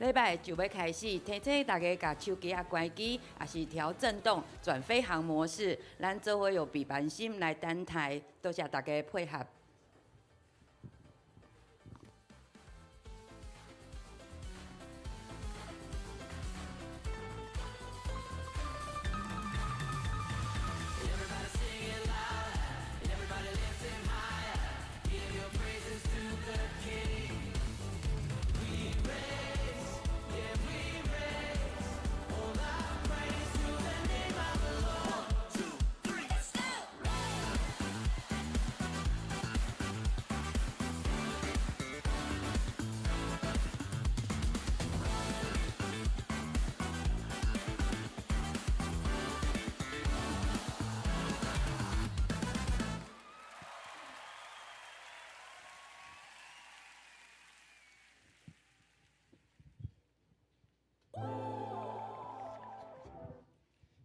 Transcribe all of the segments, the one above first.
禮拜就欲開始，提醒大家共手機仔關機，抑是調震動、轉飛行模式。咱做伙用備班心來等待，多謝大家配合。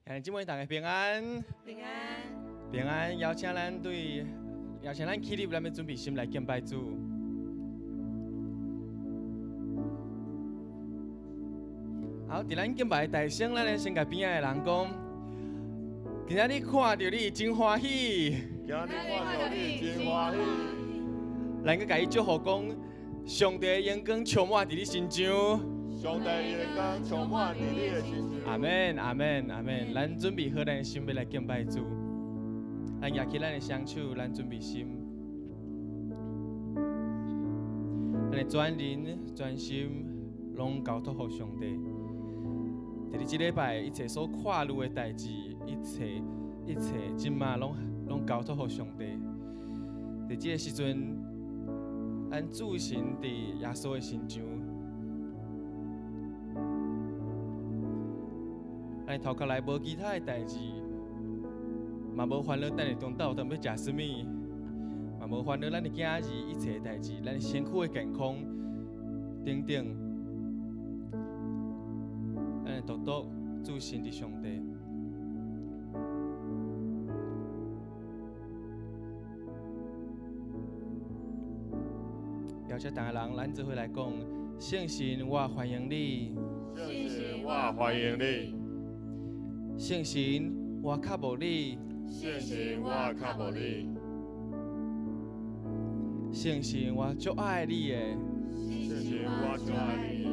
兄弟姊妹，大家平安。平安。平安，邀請咱對，邀請咱起立，咱欲準備心來敬拜主。好，佇咱敬拜的大聲，咱來先共邊仔的人講，今仔日看著你真歡喜。今仔日看著你真歡喜。咱閣共伊祝福講，上帝的榮光充滿佇你身上。上帝榮光充滿佇你的身上。阿門，阿門，阿門。咱準備好咱的心，欲來敬拜主。咱舉起咱的雙手，咱準備心，咱的全人全心攏交託予上帝。佇你這禮拜一切所看慮的代誌，一切一切，這馬攏攏交託予上帝。佇這個時陣，咱注神佇耶穌的身上。咱頭殼內無其他的代誌，嘛無煩惱等下中晝頓欲食啥物，嘛無煩惱咱的囝兒一切的代誌，咱身軀的健康等等，咱獨獨注神佇上帝。邀請逐个人，咱做伙來講：聖神，我歡迎你。聖神，我歡迎你。聖神，我渴慕你。聖神，我渴慕你。聖神，我足愛你的。聖神，我足愛你的。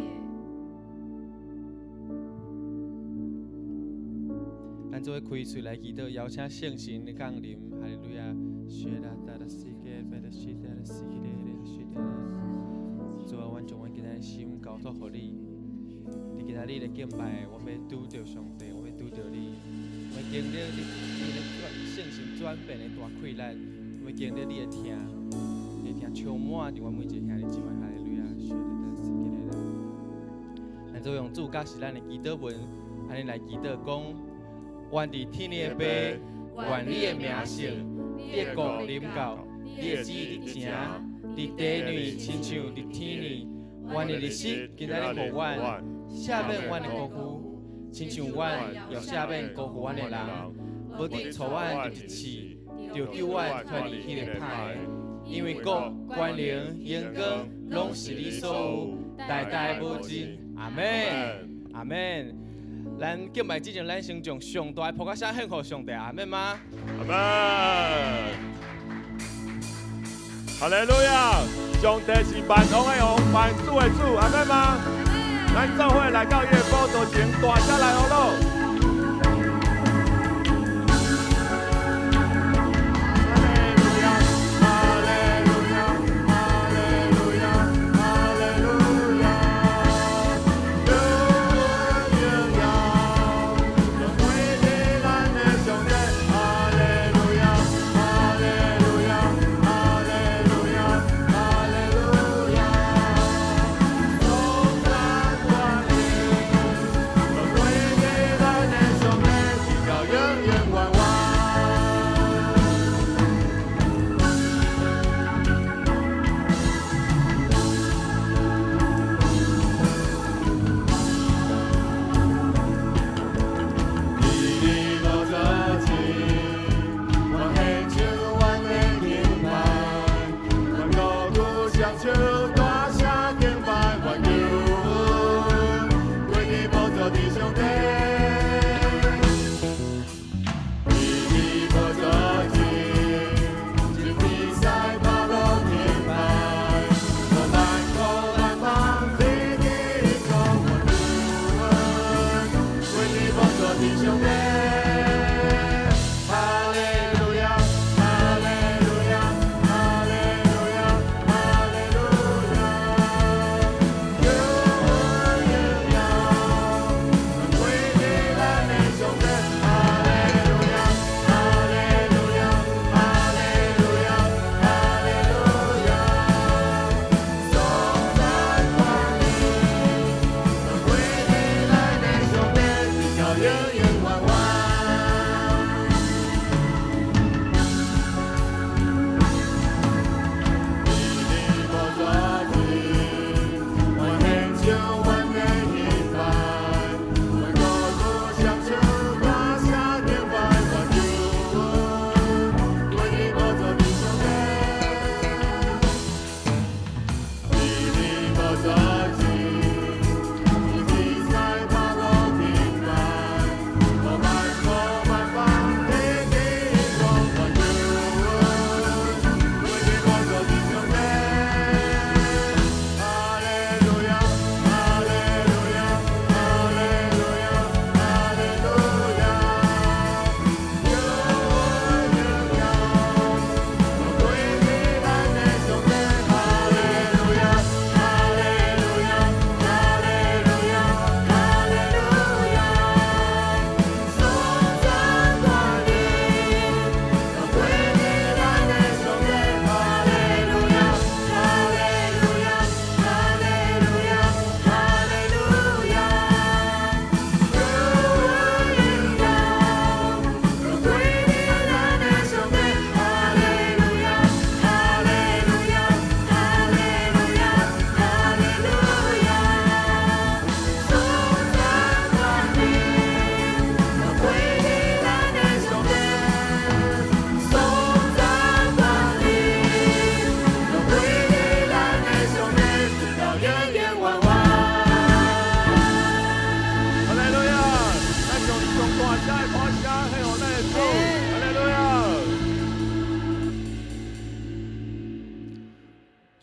咱做伙開喙來祈禱，邀請聖神的降臨。哈利路亞！雪拉達拉西格貝拉西達拉西格雷西達拉。主啊，阮將阮今仔的心交託予你。佇今仔日的敬拜，我欲拄著上帝，我欲拄著你，我欲經歷你你的轉聖神轉變的大氣力，我欲經歷你的疼，你的疼充滿佇阮每一個兄弟姊妹，哈利路亞！咱做用主教是咱的祈禱文，按呢來祈禱講：願佇天的父，願你的名聖，你的國臨到，你的旨意佇成，佇地裏親像佇天裡。阮的日食今仔日予阮，赦免阮的過犯，親像阮也赦免辜負阮的人，無得帶阮入試，著救阮脫離彼個歹的。因為國、權能、榮光，攏是你所有，代代無盡。阿門，阿門。咱敬拜之前，咱先將上大的拍仔聲獻予上帝，阿門嗎？阿門。哈利路亞！上帝是萬王的王，萬主的主，阿門嗎？咱做伙來到伊的寶座前，大聲來呼嚕。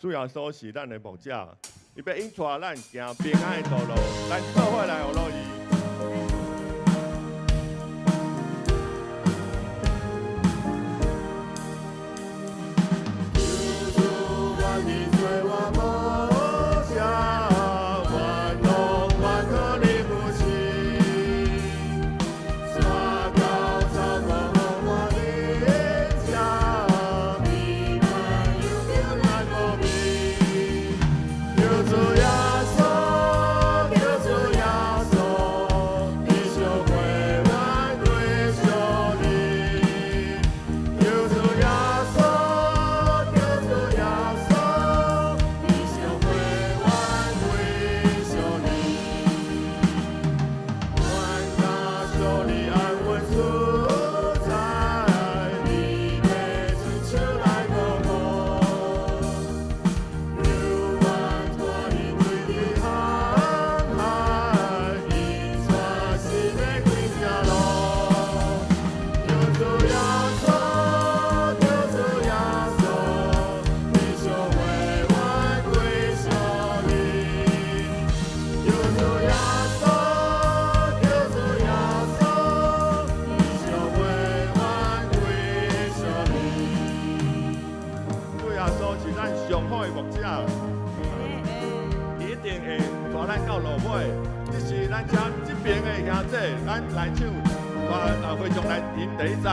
主耶穌是咱的牧者，伊欲引帶咱行平安的道路，咱做伙來學落伊。咱來唱，大會眾來吟第一節。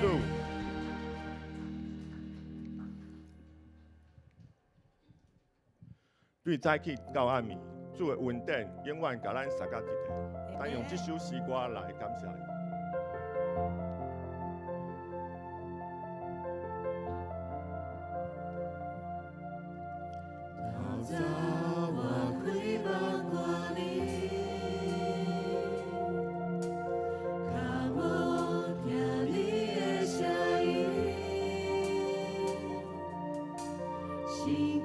主。對早起到暗暝，主的恩典永遠共咱相佮佇咧。咱用這首詩歌來感謝伊。透早我開目看你，跤步聽你的聲音，心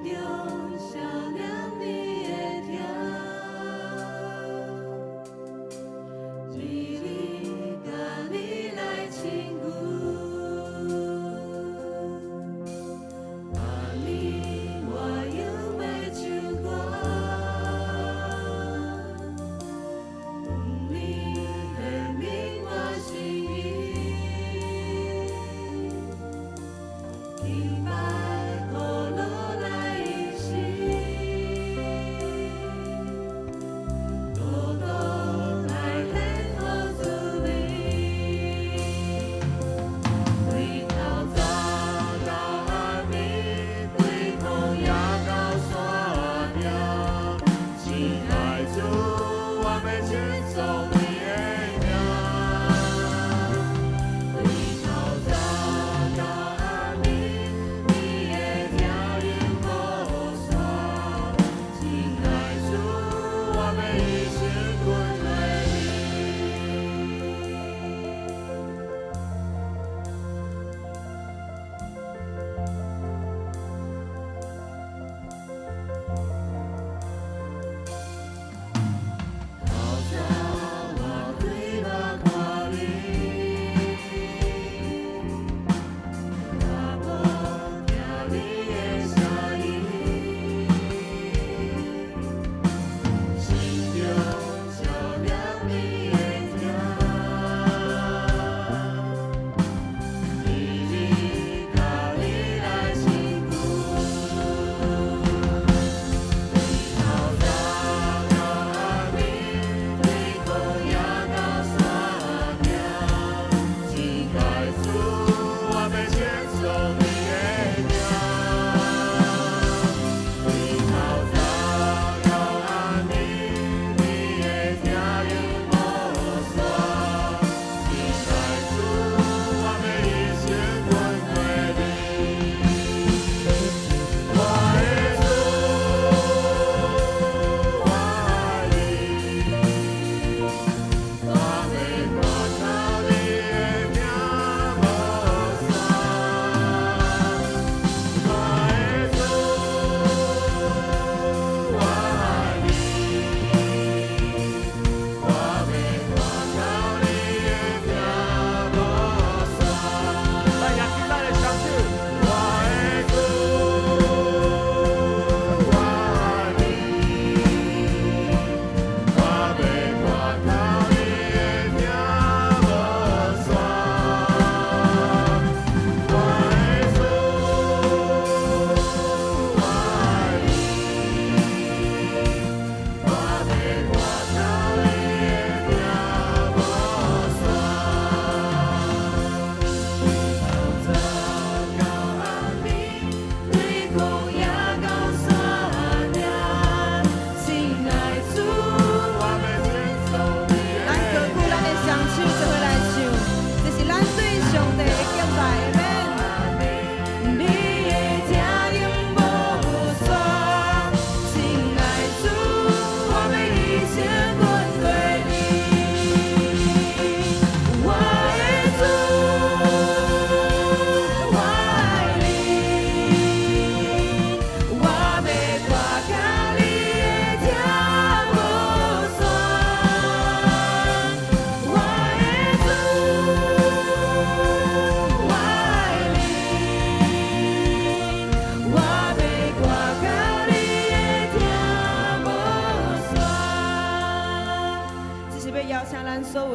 中想念你的疼，美麗。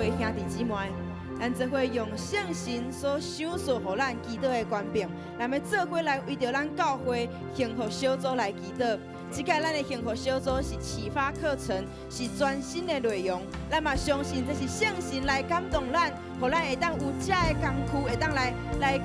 的兄弟姊妹，咱做伙用聖神所賞賜予咱祈禱的權柄，咱欲做伙來為著咱教會幸福小組來祈禱。這屆咱的幸福小組是啟發課程，是全新的內容。咱嘛相信這是聖神來感動咱，予咱會當有這个工具，會當來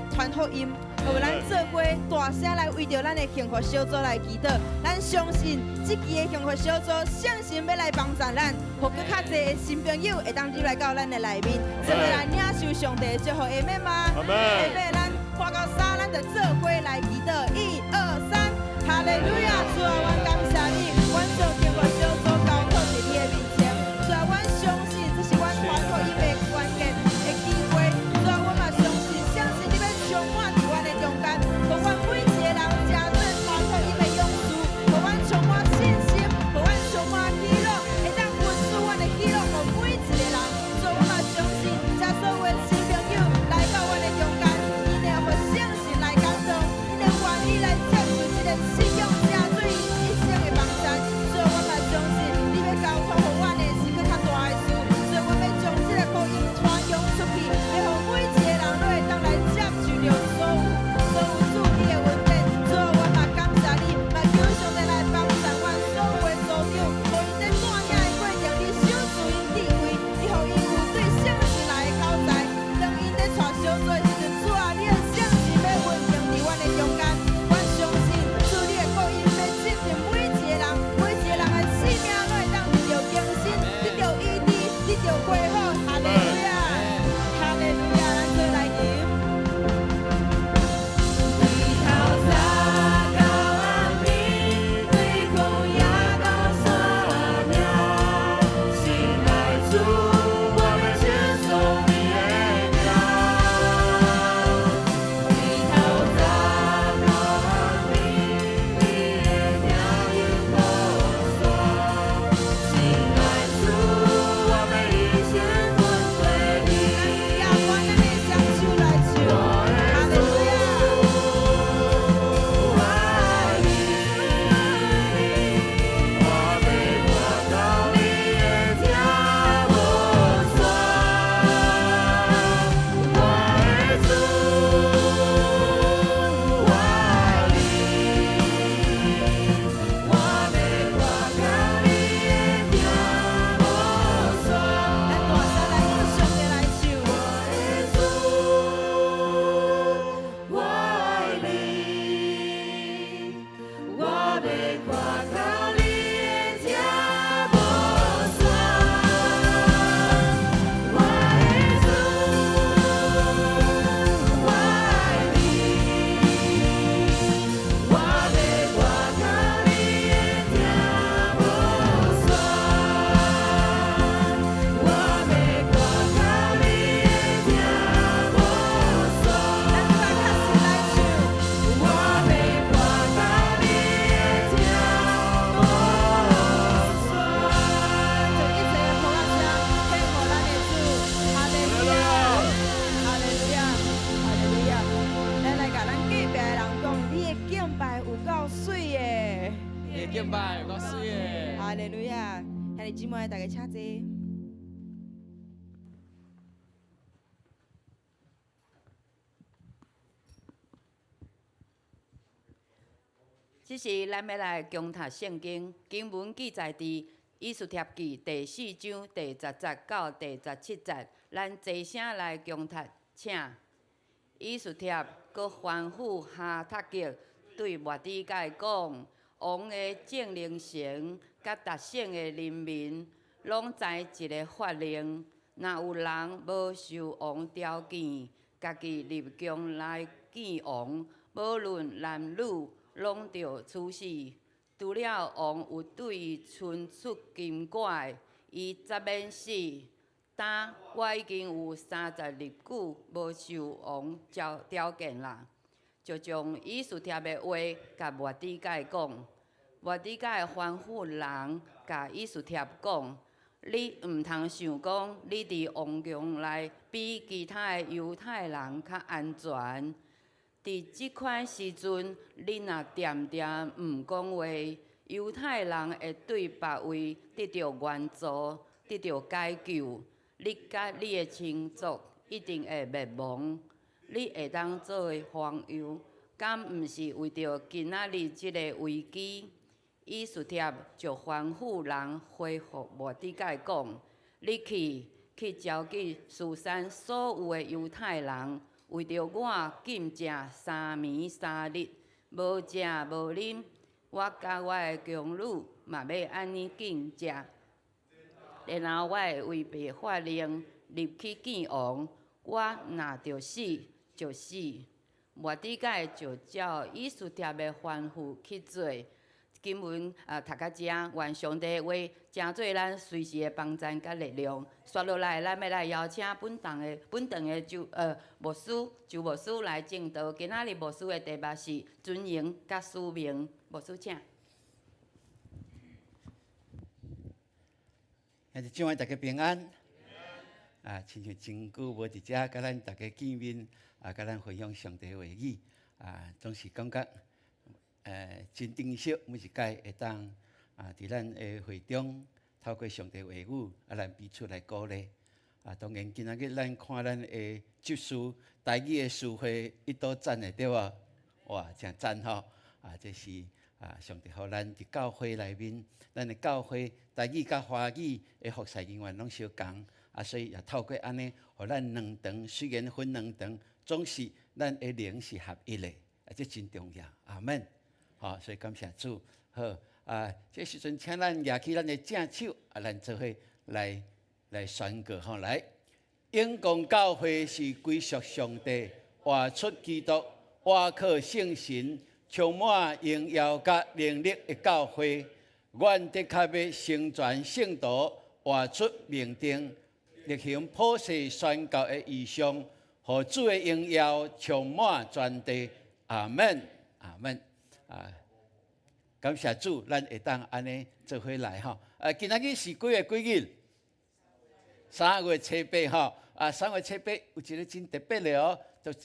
傳福音。予咱做伙大聲來為著咱的幸福小組來祈禱。咱相信這期的幸福小組，聖神欲來幫助咱，予閣較濟的新朋友會當入來到咱的內面，做伙來領受上帝的祝福，阿們嗎？阿們。下尾咱看到三，咱就做伙來祈禱。一二三，哈利路亞！主啊，阮感謝你，阮將幸福小組交託佇你的面前。主啊，阮相信這是阮傳福音的關鍵的機會。主啊，阮嘛相信，相信你欲充滿佇阮的中間，予阮每一个人成做傳福音的勇士，予阮充滿信心，予阮充滿喜樂，會當分賜阮的喜樂予每一個人。所以，阮嘛相信，這所有的新朋友來到阮的中間，𪜶會予聖神來感動，𪜶會願意來接受這个信仰，成做𪜶一生的幫贊。所以，阮嘛相信，你欲交託予阮的是閣較大的事。所以，阮欲將這个福音傳揚出去，欲予每一个人攏會當來接受著所有主你的恩典。主啊，阮嘛感謝你，嘛求上帝來幫助阮所有的組長，予𪜶佇帶領的過程，你賞賜𪜶智慧，你予𪜶有對聖神來的口才。當𪜶佇帶小組的時陣，主啊，你的聖神欲運行佇阮的中間。阮相信主你的國音欲進入每一個人，每一個人的生命攏會當得著更新，得著醫治，得著恢復。哈利路亞，哈利路亞，咱做來求。對透早到暗暝，對曠野到山嶺，親愛主，我欲稱頌你的名。對透早到暗暝，你的疼永無煞。親愛主，我欲一生跟隨你。舉懸咱的雙手來唱，哈利路亞。我愛你，我欲活到你的疼無煞。我的主，我愛你，我欲活到你的疼無煞。咱大聲來向上帝來唱。我的主，我愛你，我欲活到你的疼無煞。我的主，我愛你，我欲活到你的疼無煞。我欲活到你的疼無煞。咱這擺較實來唱。我欲活到你的疼無煞。將一切的噗仔聲獻予咱的主，哈利路亞，哈利路亞，哈利路亞。咱來共咱隔壁的人講，你的敬拜有夠媠的。你的敬拜有夠媠的。哈利路亞，兄弟姊妹，大家請坐。這時，咱欲來恭讀聖經，經文記載佇以斯帖記第四章第十節到第十七節。咱齊聲來恭讀，請。以斯帖閣吩咐哈塔格對末底改講：王的政令城佮達省的人民，攏知一个法令，若有人無受王調見，家己入宮來見王，無論男女，攏著處死。除了王有對伊伸出金掛的，伊才免死。今我已經有30日久無受王調見啦，就將以斯帖的話共末底改講。末底改吩咐人共以斯帖講：你毋通想講，你佇王宮內比其他的猶太人較安全。佇這款時陣，你若恬恬毋講話，猶太人會對別位得著援助，得著解救。你佮你的親族一定會滅亡。你會當做的荒謬，敢毋是為著今仔日這个危機？以斯帖就吩咐人回覆末底改講：你去去召集書珊所有的猶太人，為著我禁食三暝三日，無食無啉。我佮我的宮女嘛欲按呢禁食。然後我會違背法令入去見王，我若著死就死。末底改就照以斯帖的吩咐去做。經文啊，讀到遮，願上帝的話成做咱隨時的幫贊佮力量。紲落來，咱欲來邀請本堂的本堂的周牧師周牧師來證道。今仔日牧師的題目是尊榮佮使命。牧師請。兄弟姊妹，大家平安。啊，親像真久無佇遮佮咱大家見面，啊，佮咱分享上帝話語，啊，總是感覺真珍惜每一擺會當啊，佇咱的會中透過上帝話語，啊，咱彼此來鼓勵。啊，當然今仔日咱看咱的執事台語的詞彙伊都讚的對無？哇，誠讚吼！啊，這是啊，上帝予咱佇教會內面，咱的教會台語佮華語的服侍人員攏相仝，啊，所以也透過按呢，予咱兩堂雖然分兩堂，總是咱的靈是合一的，啊，這真重要。阿門。好，所以感謝主。好啊，這時陣請咱舉起咱的正手，啊，咱做伙來來宣告吼來。永光教會是歸屬上帝，活出基督，倚靠聖神，充滿榮耀佮能力的教會。阮的確欲成全聖徒，活出命定，力行普世宣教的異象，予主的榮耀充滿全地。阿門，阿門。啊，感謝主，咱會當按呢做伙來吼。啊，今仔日是幾月幾日？3月7日吼。啊，三月七八有一個真特別的哦，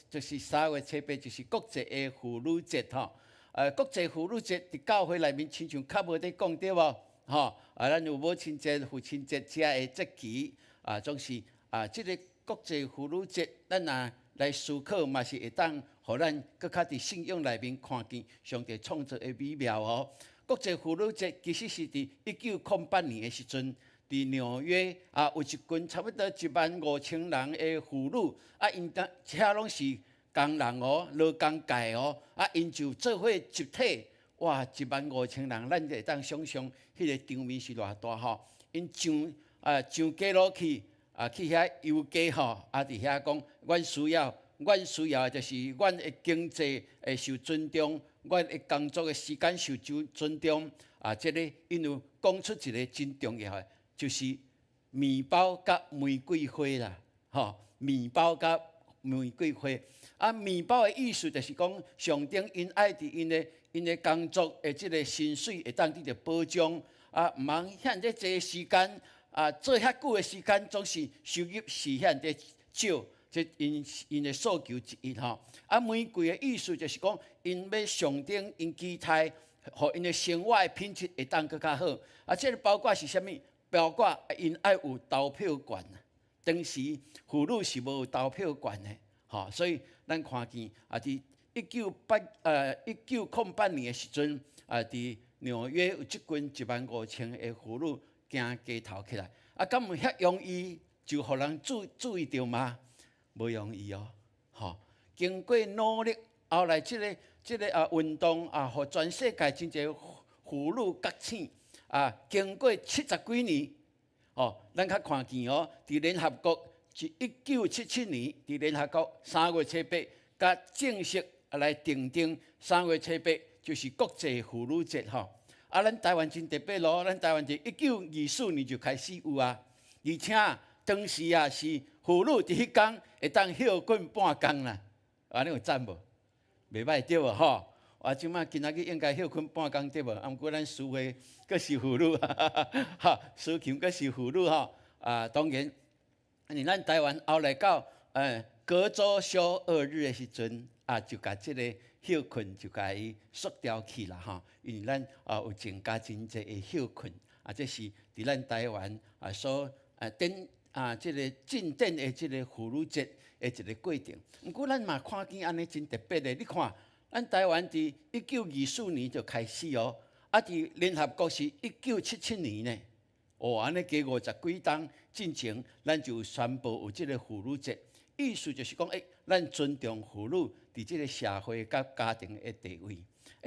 就是三月七八就是國際的婦女節吼。國際婦女節佇教會內面親像較無咧講對無？吼，啊，咱有母親節、父親節遮的節期，啊，總是啊，這个國際婦女節，咱若來思考嘛是會當。予咱閣較佇信仰內面看見上帝創造的美妙哦。國際婦女節其實是佇1908年的時陣，佇紐約啊，有一群差不多1萬5千人的婦女，啊，𪜶當遮攏是工人哦，勞工界哦，啊，𪜶就做伙集體，哇，1萬5千人，咱就會當想像彼个場面是偌大吼。𪜶上啊上街路去啊去遐遊街吼，啊佇遐講，阮需要。阮需要的就是阮的經濟會受尊重，阮的工作的時間受尊尊重。啊，這个𪜶有講出一个真重要的，就是麵包佮玫瑰花啦，吼，麵包佮玫瑰花。啊，麵包的意思就是講，上頂𪜶愛佇𪜶的工作的這个薪水會當得著保障。啊，毋通遐爾濟時間，啊，做遐久的時間，總是收入是遐爾少。這𪜶𪜶的訴求之一吼，啊，玫瑰的意思就是講，𪜶欲上頂𪜶期待，予𪜶的生活的品質會當閣較好。啊，這个包括是啥物？包括𪜶愛有投票權。當時婦女是無投票權的，吼，所以咱看見啊，佇1908年的時陣，啊，佇紐約有這群1萬5千的婦女行街頭起來，啊，敢有遐容易就予人注注意著嗎？無容易哦，吼！經過努力，後來這个這个啊運動啊，予全世界真濟婦女覺醒啊。經過70幾年，哦，咱較看見哦，佇聯合國是1977年，佇聯合國三月七八，佮正式來訂定三月七八就是國際婦女節吼。啊，咱台灣真特別咯，咱台灣佇1924年就開始有啊，而且當時啊是婦女佇彼工會當歇睏半工啦，按呢有讚無？袂䆀對無吼？啊，這擺今仔日應該歇睏半工對無？啊，毋過咱司會閣是婦女，哈，司琴閣是婦女吼。啊，當然，因為咱台灣後來到隔週休二日的時陣，啊，就共這个歇睏就共伊縮掉去啦吼。因為咱啊有增加真濟的歇睏，啊，這是佇咱台灣啊所頂。啊，這个進展的這个婦女節的一个過程。毋過咱嘛看見按呢真特別的，你看，咱台灣佇1924年就開始哦，啊，佇聯合國是1977年呢。哦，按呢加50幾冬進前，咱就宣布有這个婦女節，意思就是講，咱尊重婦女佇這个社會佮家庭的地位。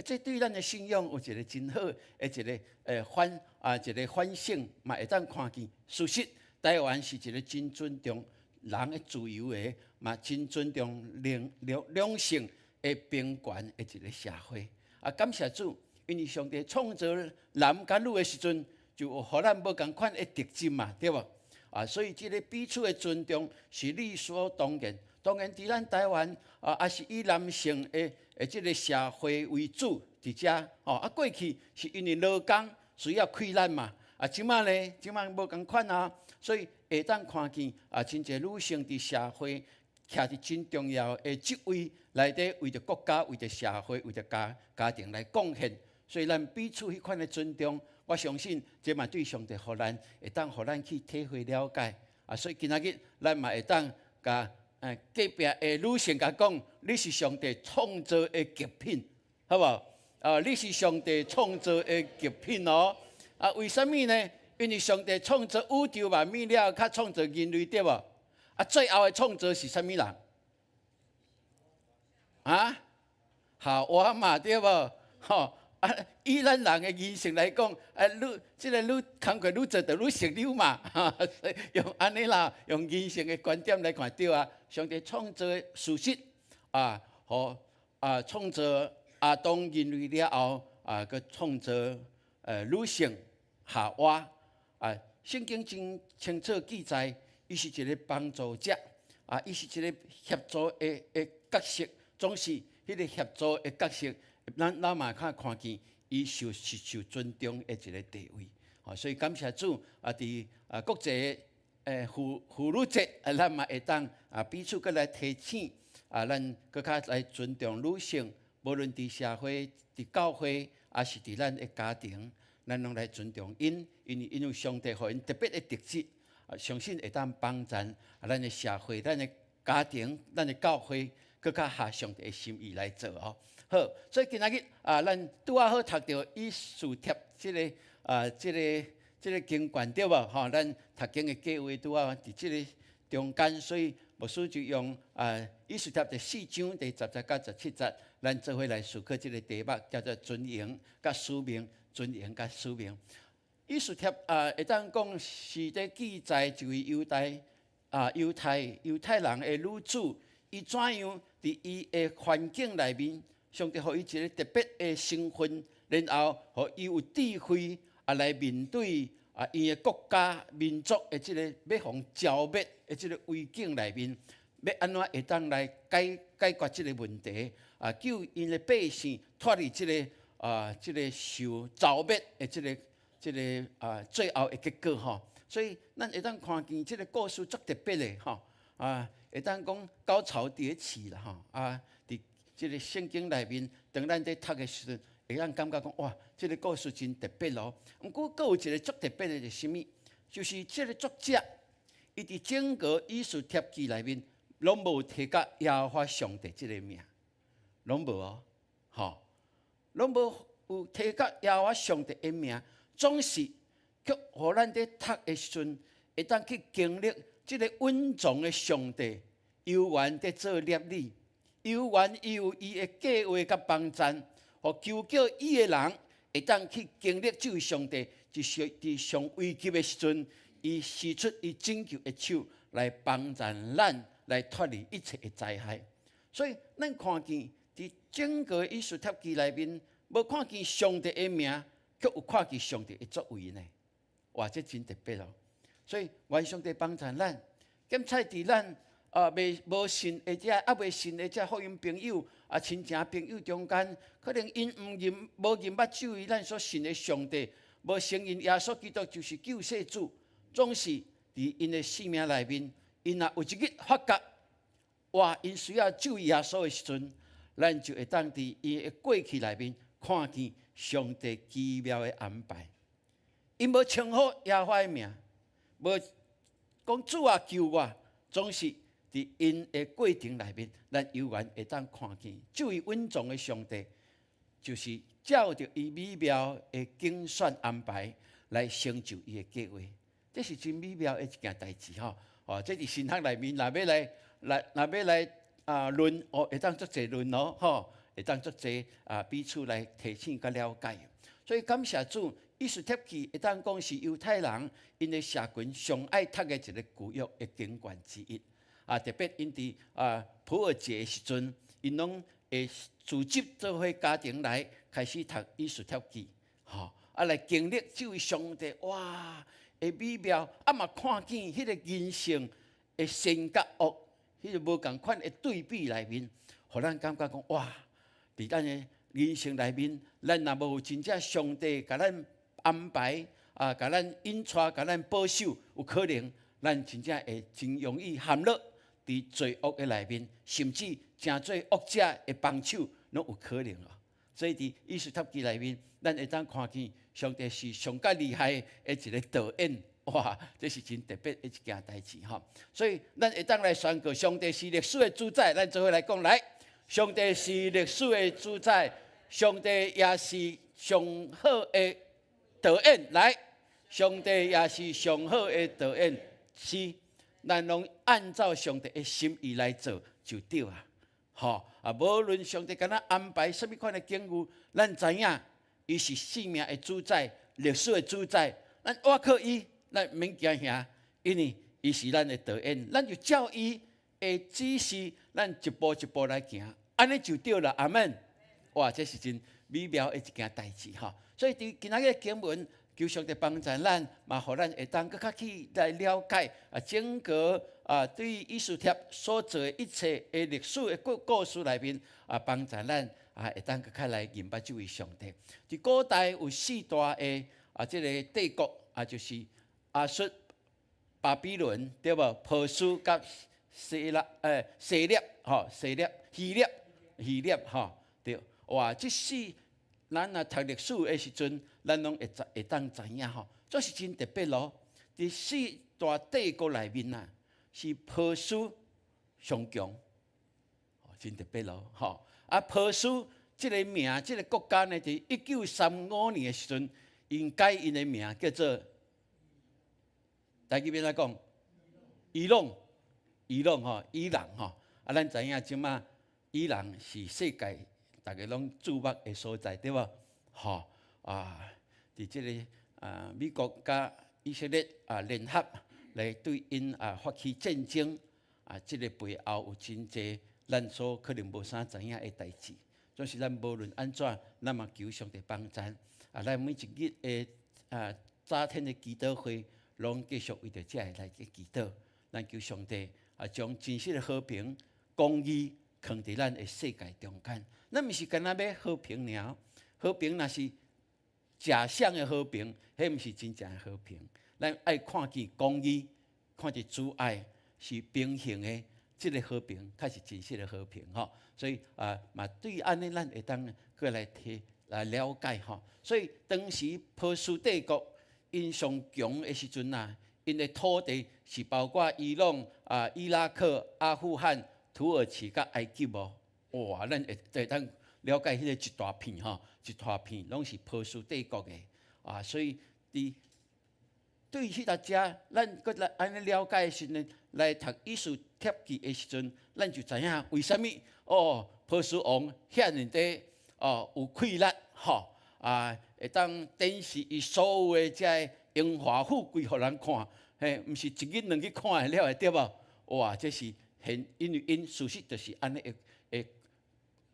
這對咱的信仰有一个真好的一个反啊一个反省，嘛會當看見。事實，台灣是一个真尊重人的自由的，嘛真尊重兩性的平權的一个社會。啊，感謝主，因為上帝創造男佮女的時陣，就有予咱無仝款的特質嘛，對無？啊，所以這个彼此的尊重是理所當然。當然，佇咱台灣啊，也是以男性的這个社會為主，佇遮吼。啊，過去是因為勞工需要氣力嘛。啊，這馬呢，這馬無仝款啊，所以會當看見啊，真濟女性佇社會徛佇真重要的職位內底，為著國家、為著社會、為著家庭來貢獻。所以咱彼此彼款的尊重，我相信這嘛對上帝予咱會當予咱去體會了解。啊，所以今仔日咱嘛會當共隔壁的女性共講，你是上帝創造的極品，好無？啊，你是上帝創造的極品哦。啊，為啥物呢？因為上帝創造宇宙萬物了，較創造人類對無？啊，最後的創造是啥物人？啊？夏娃嘛對無？吼！啊，以咱人的人性來講，啊，愈這个愈工課愈做，就愈順溜嘛。所以用按呢啦，用人性的觀點來看對啊。上帝創造的事實啊，予啊創造亞當人類了後啊，閣創造女性夏娃啊。聖經真清楚記載，伊是一个幫助者啊，伊是一个協助的角色，總是彼个協助的角色。咱嘛較看見，伊是受尊重的一个地位，吼，所以感謝主啊！佇啊國際婦女節，啊，咱嘛會當啊彼此閣來提醒啊，咱閣較來尊重女性，無論佇社會、佇教會，抑是佇咱的家庭，咱攏來尊重𪜶，因為𪜶有上帝予𪜶特別的特質，啊，相信會當幫助啊咱的社會、咱的家庭、咱的教會，閣較合上帝的心意來做哦。好，所以今仔日啊，咱拄仔好讀著以斯帖這个經卷對無？吼，咱讀經的計劃拄仔佇這个中間，所以牧師就用啊以斯帖第四章第10節到17節，咱做伙來思考這个題目，叫做尊榮佮使命，尊榮佮使命。以斯帖啊，會當講是佇記載一位猶太人的女子，伊怎樣佇伊的環境內面，上帝予伊一个特別的身份，然後予伊有智慧啊來面對啊伊的國家民族的這个欲予剿滅的這个危境內面，欲按怎會當來解決這个問題啊，救𪜶的百姓脫離這个受剿滅的這個啊最後的結果吼。所以咱會當看見這个故事足特別的吼啊，會當講高潮迭起啦吼啊！佇這个聖經內面，當咱佇讀的時陣，會當感覺講哇，這个故事真特別咯。毋過，閣有一個足特別的是啥物？就是這个作者，伊佇整個以斯帖記內面，攏無提佮耶和華上帝這个名，攏無哦，吼，攏無有提佮耶和華上帝的名，總是卻予咱佇讀的時陣，會當去經歷這个隱藏的上帝，猶原佇做攝理，猶原伊有伊的計劃佮幫贊，予求叫伊的人會當去經歷這位上帝，就是佇上危急的時陣，伊伸出伊拯救的手來幫贊咱，來脫離一切的災害。所以，咱看見佇整個以斯帖記內面，無看見上帝的名，卻有看見上帝的作為呢。哇，這真特別哦！所以，願上帝幫贊咱，檢採佇咱啊未無信的這猶未信的這福音朋友啊親情朋友中間，可能𪜶毋認無認捌這位咱所信的上帝，無承認耶穌基督就是救世主，總是佇𪜶的生命內面，𪜶若有一日發覺，哇，𪜶需要這位耶穌的時陣，咱就會當佇伊的過去內面看見上帝奇妙的安排。𪜶無稱呼耶和華的名，無講主啊救我，總是佇𪜶的過程內面，咱猶原會當看見這位隱藏的上帝，就是照著伊美妙的揀選安排來成就伊的計劃。這是真美妙的一件代誌吼。哦，這佇神學內面，若欲來來，若欲來啊論哦，會當足濟論哦，吼，會當足濟啊彼此來提醒佮了解。所以感謝主，以斯帖記會當講是猶太人𪜶的社群上愛讀的一个舊約的經卷之一。啊，特別𪜶佇啊普珥節的時陣，𪜶攏會組織做伙家庭來開始讀以斯帖記，吼，啊來經歷這位上帝哇的美妙，啊嘛看見彼个人性的善佮惡，彼个無仝款的對比內面，予咱感覺講哇，佇咱的人生內面，咱若無有真正上帝共咱安排啊，共咱引帶，共咱保守，有可能咱真正會真容易陷落佇罪惡的內面，甚至成做惡者的幫手，攏有可能啊。所以佇以斯帖記內面，咱會當看見上帝是上較厲害的一个導演，哇！這是真特別的一件代誌吼。所以咱會當來宣告，上帝是歷史的主宰。咱做伙來講來，上帝是歷史的主宰，上帝也是上好的導演。來，上帝也是上好的導演，是咱攏按照上帝的心意來做就對啊。吼啊！無論上帝共咱安排啥物款的境遇，咱知影伊是生命的主宰，歷史的主宰。咱倚靠伊，咱毋免驚嚇，因為伊是咱的導演，咱就照伊的指示，咱一步一步來行，按呢就對啦。阿門。哇，這是真美妙的一件代誌吼。所以佇今仔日經文，求上帝幫助咱，嘛予咱會當閣較去來了解啊，整個啊對以斯帖所做的一切的歷史的故故事內面啊，幫助咱啊會當閣較來認捌這位上帝。佇古代有四大的啊，這个帝國啊，就是亞述、巴比倫對無？波斯佮希臘，希臘吼，希臘、希臘、希臘吼，對。哇！這四咱若讀歷史的時陣，咱攏會知會當知影吼，這是真特別咯。佇四大帝國內面啊，是波斯上強，真特別咯，吼。啊，波斯這个名，這个國家呢，佇1935年的時陣，𪜶改𪜶的名叫做，台語欲按怎講？伊朗，伊朗吼，伊朗吼。啊，咱知影這馬伊朗是世界逐家攏注目的所在，對無？吼啊，佇這个啊美國佮以色列啊聯合來對𪜶啊發起戰爭啊，這个背後有真濟咱所可能無啥知影的代誌。總是咱無論按怎，咱嘛求上帝幫助。啊，咱每一日的啊早天的祈禱會，攏繼續為著這个來去祈禱。咱求上帝啊，將真實的和平、公義囥佇咱的世界中間。咱毋是干焦欲和平爾，和平若是假象的和平，彼毋是真正的和平。咱愛看見公義，看見主愛是平衡的，這个和平才是真實的和平吼。所以啊，嘛對按呢，咱會當閣來提來了解吼。所以當時波斯帝國𪜶上強的時陣啊，𪜶的土地是包括伊朗啊、伊拉克、阿富汗、土耳其佮埃及哦。哇，咱會會當了解彼个一大片吼，一大片攏是波斯帝國的啊。所以佇對彼搭遮，咱閣來按呢了解的時陣，來讀以斯帖記的時陣，咱就知影為啥物哦，波斯王遐爾的哦有氣力吼啊，會當展示伊所有的這个榮華富貴予人看，嘿，毋是一日兩日看會了的對無？哇，這是現，因為𪜶事實就是按呢會會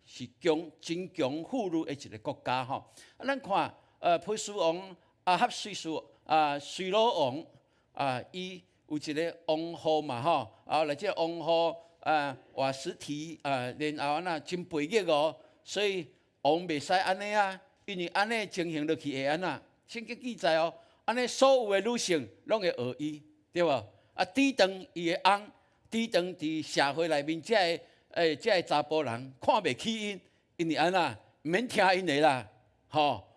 是強真強富裕的一个國家吼。啊，咱看波斯王亞哈隨魯啊，隨魯王啊，伊有一个王后嘛吼，啊，來這个王后啊，瓦實提啊，然後按怎真背逆哦，所以王袂使按呢啊，因為按呢情形落去會按怎？聖經記載哦，按呢所有的女性攏會學伊，對無？啊，抵擋伊的翁，抵擋佇社會內面這个這个查埔人看袂起𪜶，因為按怎？毋免聽𪜶的啦，吼，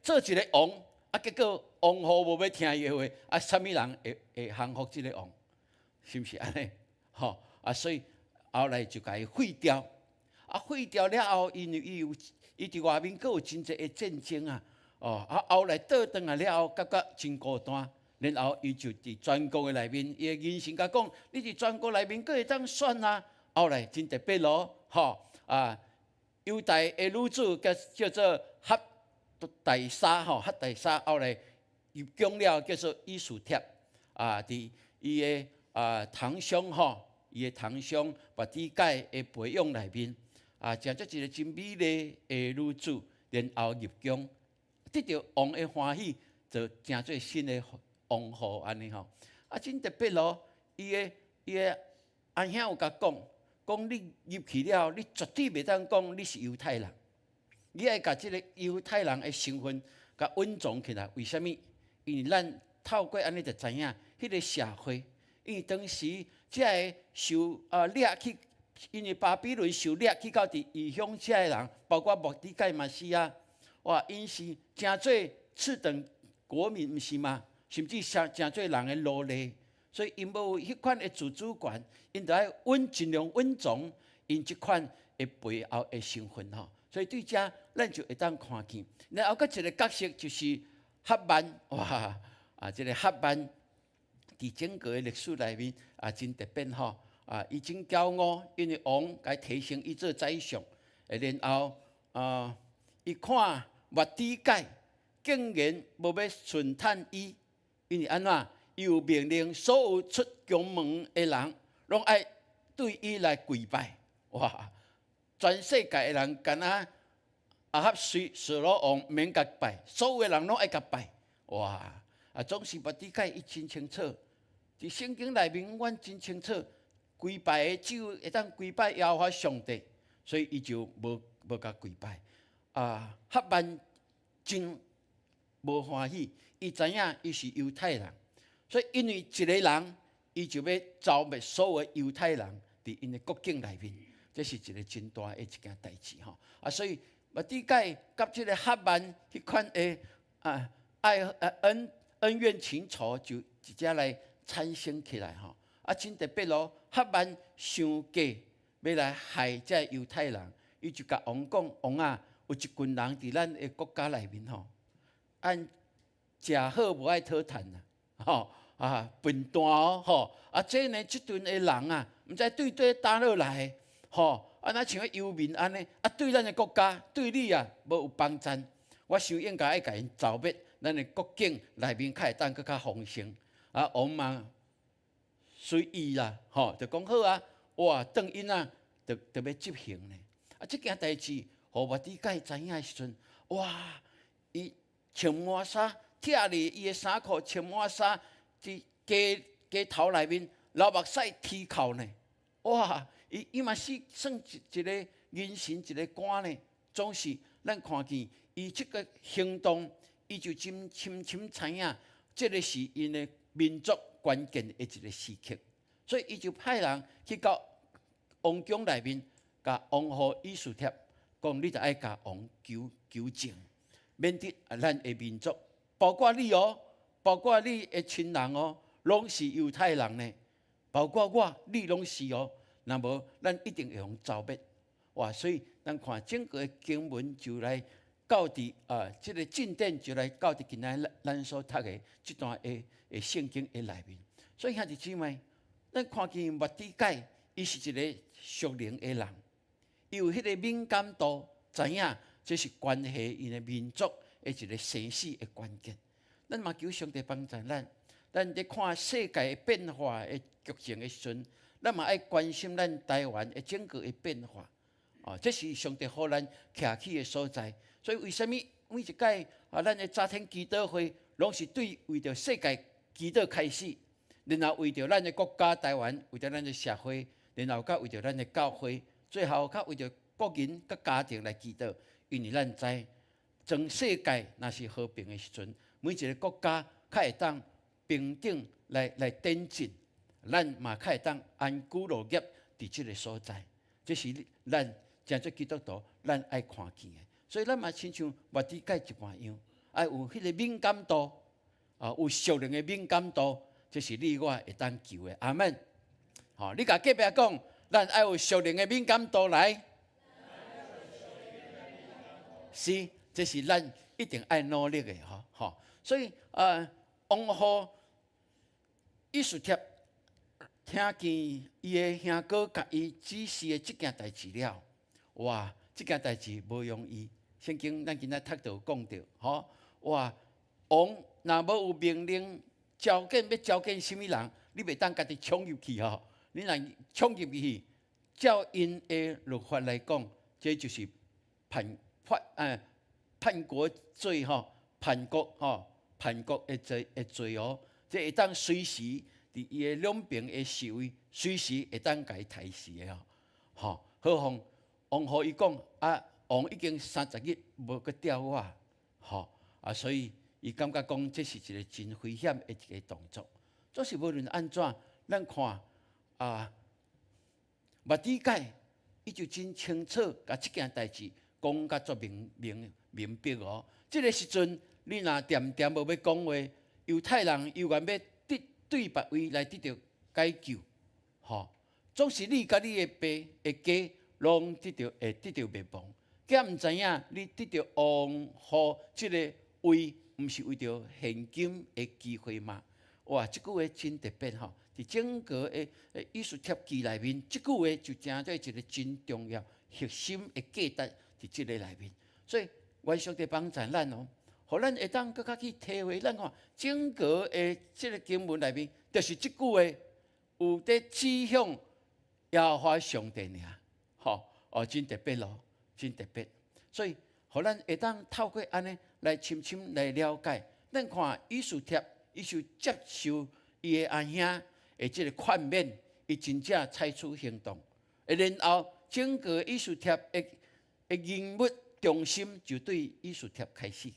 做一个王，啊，結果王后無欲聽伊的話，啊，啥物人會會降服這个王？是毋是按呢？吼啊，所以後來就共伊廢掉。啊，廢掉了後，因為伊有伊佇外面閣有真濟的戰爭啊。哦，啊，後來倒轉來了後，感覺真孤單。然後伊就佇全國的內面，伊的人生共講，你佇全國內面閣會當選啊。後來真特別咯，吼啊，猶大的女子叫叫做哈大沙吼，哈大沙後來入宮了，叫做以斯帖啊，佇伊的啊堂兄吼，伊的堂兄末底改的培養內面啊，成做一個真美麗的女子，然後入宮，得著王的歡喜，就成做新的王后按呢吼，啊，真特別咯！伊的阿兄有共講，講你入去了後，你絕對袂當講你是猶太人，你愛共這个猶太人的身份共隱藏起來。為啥物？因為咱透過按呢就知影，彼个社會，因為當時這个受啊掠去，因為巴比倫受掠去到佇異鄉遮的人，包括末底改嘛是啊，哇，𪜶是成做次等國民，毋是嗎？甚至成成做人的奴隸，所以𪜶無彼款的自主權，𪜶著愛隱盡量隱藏𪜶這款的背後的身份吼。所以對遮，咱就會當看見。然後閣一个角色就是哈曼，哇！啊，這个哈曼佇整個的歷史內面啊，真特別吼。啊，伊真驕傲，因為王共伊提升伊做宰相，然後啊，伊看末底改竟然無欲順趁伊。因為按怎？伊有命令所有出宮門的人，攏愛對伊來跪拜。哇！全世界的人，敢若亞哈隨羅王免共拜，所有的人攏愛共拜。哇！啊，總是末底改伊真清楚，佇聖經內面，阮真清楚，跪拜的只有會當跪拜耶和華上帝，所以伊就無無共跪拜。啊，哈曼真無歡喜。伊知影伊是猶太人，所以因為一个人，伊就欲剿滅所有猶太人佇𪜶的國境內面，這是一个真大的一件代誌吼。啊，所以末底改佮這个哈曼彼款的啊愛啊恩恩怨情仇就直接來產生起來吼。啊，真特別咯，哈曼想計欲來害這猶太人，伊就共王講：王啊，有一群人佇咱的國家內面吼，按食好無愛討趁啊，吼啊笨蛋哦，吼啊這呢這陣的人啊，毋知對佗落來的，吼啊若像彼遊民按呢，啊對咱的國家對你啊無有幫贊，我想應該愛共𪜶剿滅，咱的國境內面較會當閣較豐盛。啊王嘛隨意啦，吼就講好啊，哇當𪜶啊，就就欲執行呢。啊這件代誌，予末底改知影的時陣，哇伊穿麻紗。拆離伊的衫褲，穿麻紗，佇街街頭內面流目屎啼哭呢。哇！伊伊嘛是算一一个人神一个官呢。總是咱看見伊這个行動，伊就真深深知影，這个是𪜶的民族關鍵的一个時刻。所以伊就派人去到王宮內面，共王后以斯帖講：你著愛共王求求情，免得啊咱的民族。包括你哦，包括你的親人哦，攏是猶太人呢。包括我，你攏是哦。若無，咱一定會予剿滅。哇！所以咱看整個經文就來到佇啊，這个進展就來到佇今仔咱咱所讀的這段的的聖經的內面。所以兄弟姊妹，咱看見末底改，伊是一个屬靈的人，伊有彼个敏感度，知影這是關係𪜶的民族的一个生死的關鍵。咱嘛求上帝幫助咱，咱佇看世界變化的局勢的時陣，咱嘛愛關心咱台灣的整個的變化。哦，這是上帝予咱徛起的所在。所以為啥物每一擺啊，咱的早天祈禱會攏是對為著世界祈禱開始，然後為著咱的國家台灣，為著咱的社會，然後閣為著咱的教會，最後閣為著個人佮家庭來祈禱。因為咱知，全世界若是和平的時陣，每一个國家較會當平等來來前進，咱嘛較會當安居樂業佇這个所在。這是咱成做基督徒，咱愛看見的。所以咱嘛親像末底改一般樣，愛有彼个敏感度，啊，有屬靈的敏感度，這是你我會當求的。阿門。吼，你共隔壁講，咱愛有屬靈的敏感度來。是，這是咱一定愛努力的，吼吼。所以，王后以斯帖聽見伊的兄哥共伊指示的這件代誌了，哇！這件代誌無容易。聖經咱今仔讀著有講著，吼哇！王若無有命令召見欲召見啥物人，你袂當家己衝入去吼。你若衝入去，照𪜶的律法來講，這就是叛國罪吼，叛國吼，叛國的罪哦。這會當隨時佇伊的兩邊的侍衛，隨時會當共伊刣死的吼。吼，何況王后伊講啊，王已經30日無閣吊我，吼啊，所以伊感覺講這是一個真危險的一個動作。總是無論按怎，咱看啊，末底改伊就真清楚，共這件代誌講甲足明明明白哦。這個時陣，你若恬恬無欲講話，猶太人猶原欲得對別位來得著解救，吼，總是你佮你的爸的家攏得著會得著滅亡。敢毋知影你得著王后這個位，毋是為著現今的機會嗎？哇，這句話真特別吼！佇整個的以斯帖記內面，這句話就成做一個真重要核心的價值佇這个內面。所以，願上帝幫助咱哦，予咱會當閣較去體會。咱看整個的這个經文內面，就是這句話有佇指向耶和華上帝爾，吼哦，真特別咯，真特別。所以，予咱會當透過按呢來深深來了解。咱看以斯帖，伊就接受伊的阿兄的這个勸勉，伊真正採取行動。然後整個以斯帖的人物中心就對以斯帖開始，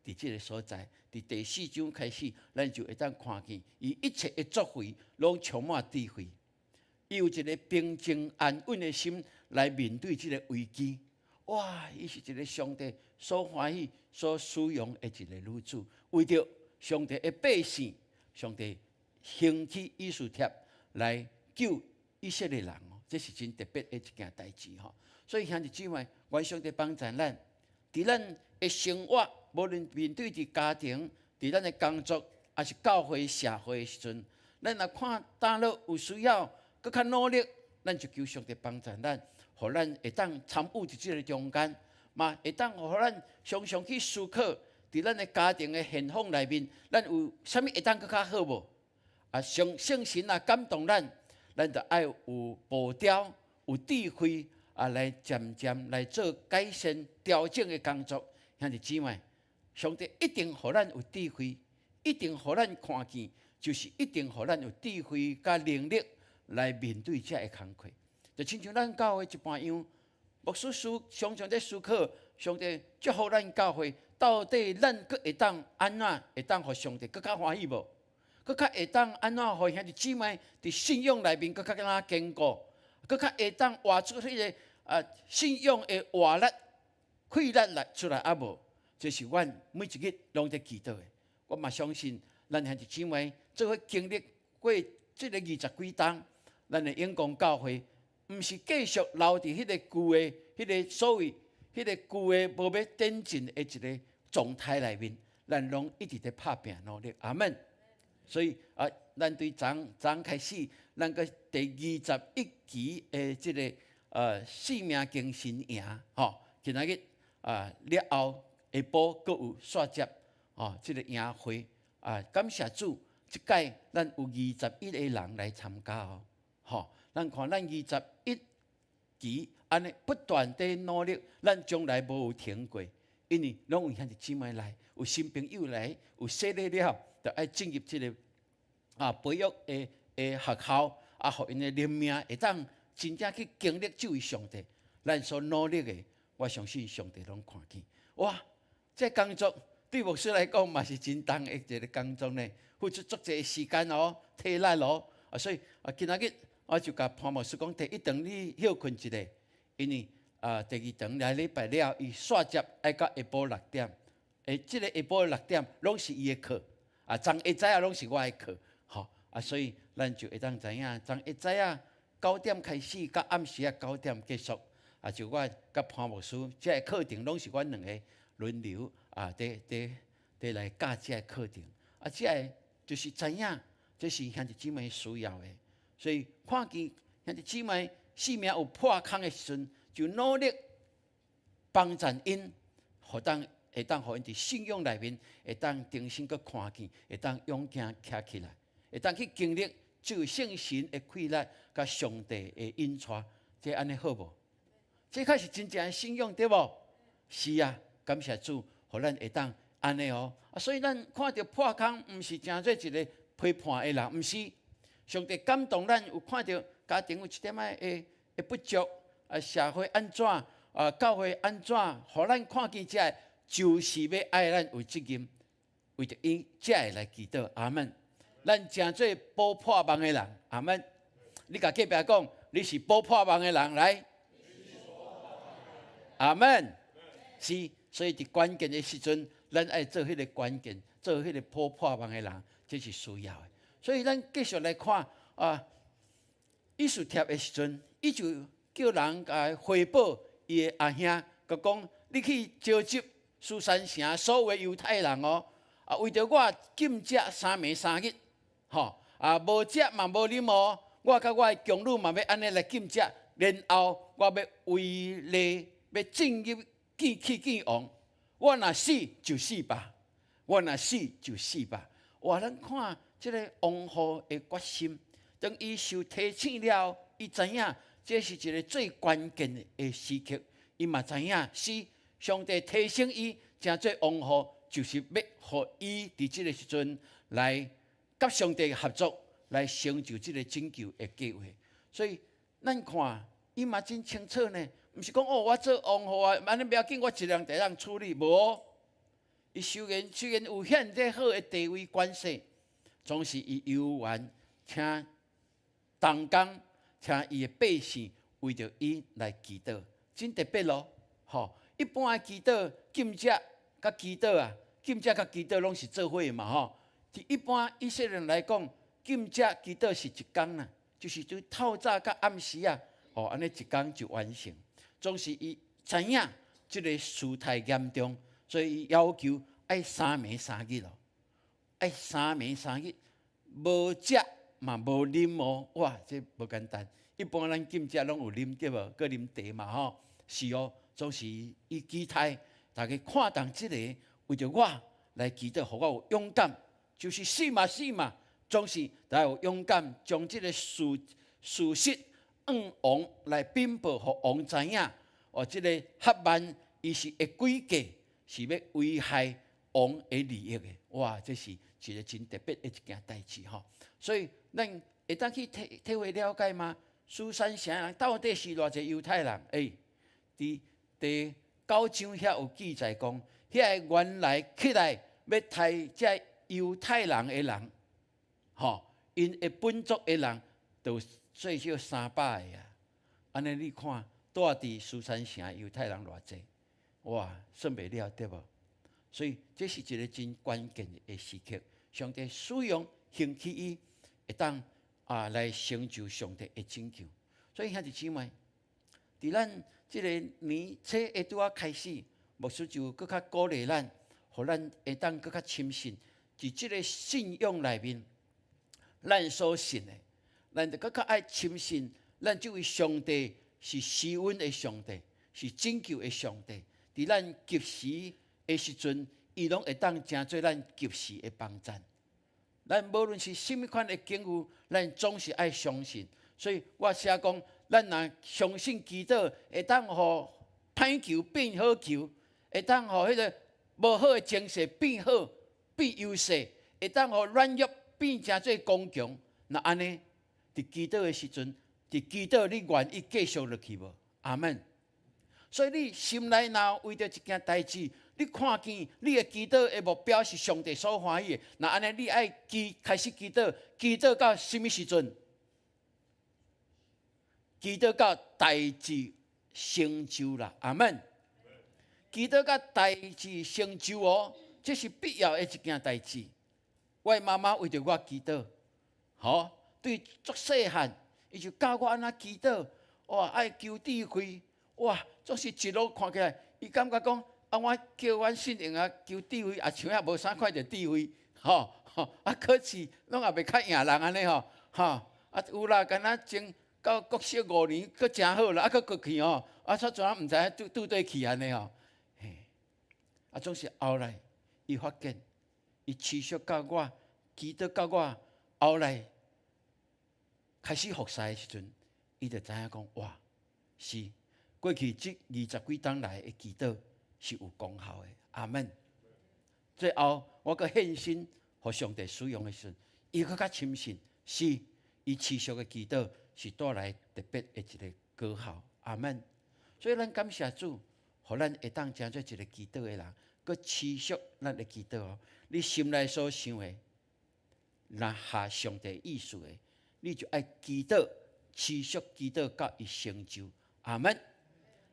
佇這个所在，佇第四章開始，咱就會當看見伊一切的作為攏充滿智慧。伊有一个平靜安穩的心來面對這个危機。哇！伊是一个上帝所歡喜、所使用的一个女子，為著上帝的百姓，上帝興起以斯帖來救以色列人哦，這是真特別的一件代誌吼。所以兄弟姊妹，願上帝幫助咱，佇咱的生活，無論面對佇家庭、佇咱的工作，抑是教會社會的時陣，咱若看佗落有需要，閣較努力，咱就求上帝幫助咱，予咱會當參與佇這个中間，嘛會當予咱常常去思考，佇咱的家庭的現況內面，咱有啥物會當閣較好無？啊，上聖神若感動咱，咱就愛有步調、有智慧啊，來漸漸來做改善、調整的工作。兄弟姊妹，上帝一定予咱有智慧，一定予咱看見，就是一定予咱有智慧佮能力來面對這个工課。就親像咱教會一般樣，牧師思常常佇思考，上帝祝福咱教會，到底咱閣會當按怎會當予上帝閣較歡喜無？閣較會當按怎予兄弟姊妹佇信仰內面閣較怎堅固？閣較會當活出彼个信仰的活力、氣力來出來啊無？這是阮每一日攏佇祈禱的。我嘛相信，咱兄弟姊妹做伙經歷過這个二十幾冬，咱的永光教會，毋是繼續留佇彼个舊的、彼个所謂、彼个舊的無欲前進的一个狀態內面，咱攏一直佇拍拚努力。阿門。所以啊，咱對昨昨開始，咱閣第二十一期的這个生命更新營，吼，今仔日啊了後下晡閣有續接吼，這个營會啊，感謝主，這擺咱有二十一個人來參加哦，吼，咱看咱二十一期按呢不斷地努力，咱從來無有停過，因為攏有兄弟姊妹來，有新朋友來，有洗禮了，就愛進入這个培育的學校，啊，予𪜶的靈命會當真正去經歷這位上帝。咱所努力的，我相信上帝攏看見。哇！這工作對牧師來講嘛是真重的一个工作呢，付出足濟時間哦，體力哦。啊，所以啊，今仔日我就共潘牧師講，第一堂你歇睏一下，因為啊，第二堂來禮拜了，伊煞接愛到下晡6點，這个下晡6點攏是伊的課，啊，昨下早啊攏是我的課，吼。啊，所以咱就會當知影，從一早仔9點開始，到暗時仔9點結束。啊，就我佮潘牧師，這个課程攏是阮兩个輪流啊，佇來教這个課程。啊，這个就是知影，這是兄弟姊妹需要的。所以看見兄弟姊妹生命有破空的時陣，就努力幫贊𪜶，予當會當予𪜶佇信仰內面會當重新閣看見，會當勇敢徛起來，會當去經歷主聖神的氣力，佮上帝的引帶，這按呢好無？這確是真正的信仰對無？是啊，感謝主，予咱會當按呢哦。啊，所以咱看著破空，毋是成做一个批判的人，毋是。上帝感動咱，有看著家庭有一點仔的不足，啊，社會按怎，啊，教會按怎，予咱看見這个，就是欲愛咱有責任，為著𪜶這个來祈禱。阿門。咱成做補破網的人，阿門。你共隔壁講，你是補破網的人來。阿門。是，所以佇關鍵的時陣，咱愛做彼个關鍵，做彼個補破網的人，這是需要的。所以咱繼續來看啊，以斯帖的時陣，伊就叫人共回報伊的阿兄，佮講：你去召集書珊城所有的猶太人哦，啊，為著我禁食三暝三日，吼，啊，無食嘛無啉哦，我佮我的宮女嘛欲按呢來禁食，然後我欲違例，欲進入見去見王，我若死就死吧，我若死就死吧。哇，咱看這个王后的決心，當伊受提醒了，伊知影這是一个最關鍵的時刻，伊嘛知影是上帝提醒伊，成做王后，就是欲予伊佇這个時陣來佮上帝合作，來成就這个拯救的計劃。所以咱看伊嘛真清楚呢，毋是講哦，我做王后啊，按呢無要緊，我一人會當處理，無。伊雖然有遐爾好的地位關係，總是伊猶原請同工，請伊的百姓為著伊來祈禱，真特別咯，吼！一般的祈禱、禁食佮祈禱啊，禁食佮祈禱攏是做伙的嘛，吼。佇一般以色列人來講，禁食祈禱是一工啦，就是對透早到暗時啊，吼，按呢一工就完成。總是伊知影這个事態嚴重，所以伊要求愛三暝三日咯，愛三暝三日，無食嘛無啉哦，哇，這無簡單。一般咱禁食攏有啉對無？閣啉茶嘛吼，是哦，總是伊期待大家看重這个，為著我來祈禱，予我有勇敢，就是死嘛死嘛，總是大家有勇敢將這个事實向王來稟報，予王知影。哦，這个哈曼伊是會詭計，是欲危害王的利益的。哇，這是一个真特別的一件代誌吼。所以咱會當去體會了解嗎？書珊城人到底是偌濟猶太人？欸，佇第九章遐有記載講，遐个原來起來欲刣這猶太人的人，吼，𪜶的本族的人，就最少300个啊。按呢你看，住佇書珊城猶太人偌濟？哇，算袂了對無？所以這是一个真關鍵的時刻，上帝使用興起伊，會當啊來成就上帝的拯救。所以兄弟姊妹，佇咱這个年初的拄仔開始，牧師就閣較鼓勵咱，予咱會當閣較深信，佇這个信仰內面，咱所信的，咱就閣較愛深信，咱這位上帝是施恩的上帝，是拯救的上帝。佇咱急時的時陣，伊攏會當成做咱及時的幫贊。咱無論是啥物款的境遇，咱總是愛相信。所以我寫講，咱若相信祈禱，會當予歹球變好球，會當予彼个無好的情勢變好、變優勢，會當予軟弱變成做剛強。若按呢，佇祈禱的時陣，佇祈禱你願意繼續落去無？阿門。所以你心內若為著一件代誌，你看見你的祈禱的目標是上帝所歡喜的，若按呢，你愛開始祈禱，祈禱到啥物時陣？祈禱到代誌成就啦，阿門。祈禱到代誌成就哦，這是必要的一件代誌。我的媽媽為著我祈禱，吼，對足細漢，伊就教我按怎祈禱，哇，愛求智慧，哇，總是一路看起來，伊感覺講，啊，我叫阮信榮啊求智慧，也像也無啥看著智慧，吼，啊，可是攏也袂較贏人按呢吼，吼，啊，有啦，敢若前到國小五年，閣誠好啦，啊，閣過去吼，啊，煞怎毋知影佗佗佗去按呢吼，嘿，啊，總是後來伊發現，伊持續教我，祈禱教我，後來開始服侍的時陣，伊就知影講，哇，是過去這二十幾冬來的祈禱是有功效的，阿門。最後我閣獻身予上帝使用的時陣，伊閣較深信，是伊持續的祈禱是帶來特別的一个果效，阿門。所以咱感謝主，予咱會當成做一个祈禱的人，閣持續咱的祈禱哦。你心內所想的，若合上帝意思的，你就愛祈禱，持續祈禱到伊成就，阿門。